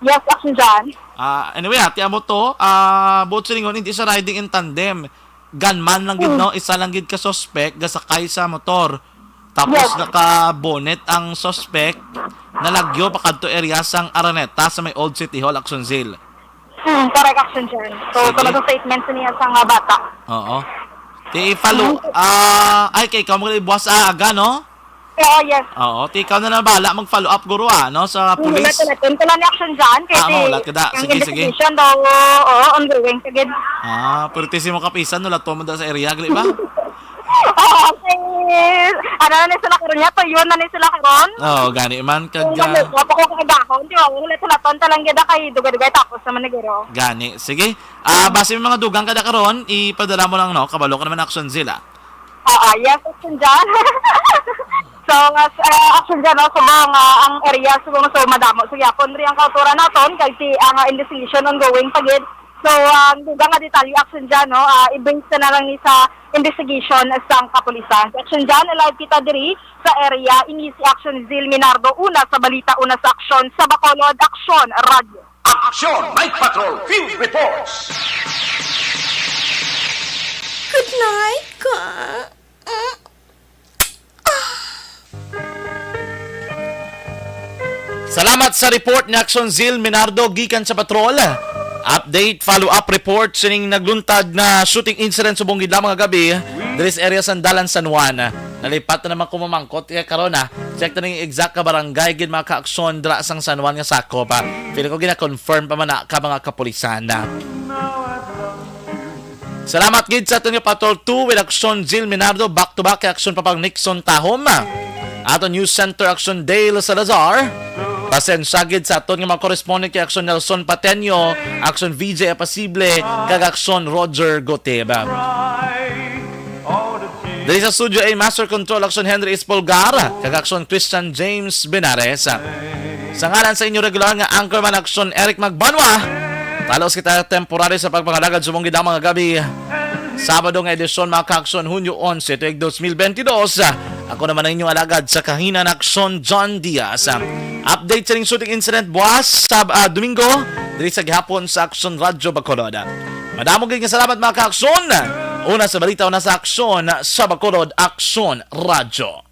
Yes, Action John. Ah, anyway, ati amo to. Ah, buot silingon, hindi siya riding in tandem. Gunman lang gid, Hmm. no? Isa lang gid ka suspect, gasakay sa motor. Tapos Yes. naka-bonnet ang suspect, nalagyo pa kadto area sang Araneta sa may Old City Hall, Action Zil. Hmm, correct, Action John. So, Sige. Talagang statement sa niya sa nga bata. Oo. Ti follow, Mhm. ah, ay, kay ikaw mo buwas, ah, aga, no? Oo, yes. Oo, ti ikaw na lang bahala mag-follow up, guro, ah, no, sa Hmm, police. Lato-laton ko lang ni Action John, kay Ah, si, mahulat ka da. ang Sige, sige. Investigation daw, oo, ongoing pa gid. Ah, pero ti si mo kapisan, no, lato mo da sa area, gali ba? Oo, kay, ano na ni sila karon niya, tuyo na ni sila karon. Oo, gani man, kag, Kung ah, maluto pa ko kagahon, di ba? Wala sa laton talang gid, kay dugay-dugay tapos naman ni guro. Gani. Sige. Ah, base may mga dugang ka da karon, ipadala mo lang, no? Kabalo ka naman, Action Zil, ah. Ah, ah, yes, Action John. So, as, ah, Action John, no, subong, ah, ang area, subong, so, madamo. So, yapon, ri ang kauturan naton, kay si, ang, ah, investigation ongoing pa gid. So, ah, ang dugang nga detalye, Action John, no, ah, i-base na lang ni sa investigation sang kapulisan. Si Action John, live kita diri sa area, ini si Action Zil Minardo, una sa balita, una sa aksyon, sa Bacolod, Action Radio. Action Night Patrol Field Reports. Good night, ka. Mm. Salamat sa report ni Action Zil Minardo gikan sa patrol. Update, follow-up report sining nagluntad na shooting incident subong gid lamang nga gabi diri sa area sang Dalan San Juan. Nalipat na naman ko mamangkot kaya karon, ah. Check na ning exact ka barangay gid, mga ka-aksyon, dira sang San Juan nga sakop, ah. Feeling ko gina-confirm pa man na ka mga kapulisan, ah. Salamat gid sa aton nga Patrol two with Action Zil Minardo, back to back kay Action Papang Nixon Tahom. Aton News Center Action Dale Salazar. Pasensya gid sa aton nga mga correspondent kay Action Nelson Pateño, Action V J Apasible, kag Action Roger Goteba. Diri sa Studio A, Master Control, Action Henry Espolgar, kag Action Christian James Benares. Sa ngalan sa inyo regular nga anchorman, Action Eric Magbanwa, talos kita temporary sa pagpangalagad subong gid ang mga gabi. Sabado nga edisyon, mga ka-aksyon, Hunyo onse, tuig dos mil benti dos. Ako naman ang inyong alagad sa kahinan, Aksyon John Diaz. Update sa ning shooting incident buwas, Sab-, ah, Domingo, diri sa gihapon sa Aksyon Radyo Bacolod. Madamo gid nga salamat, mga ka-aksyon. Una sa balita, una sa aksyon sa Bacolod, Aksyon Radyo.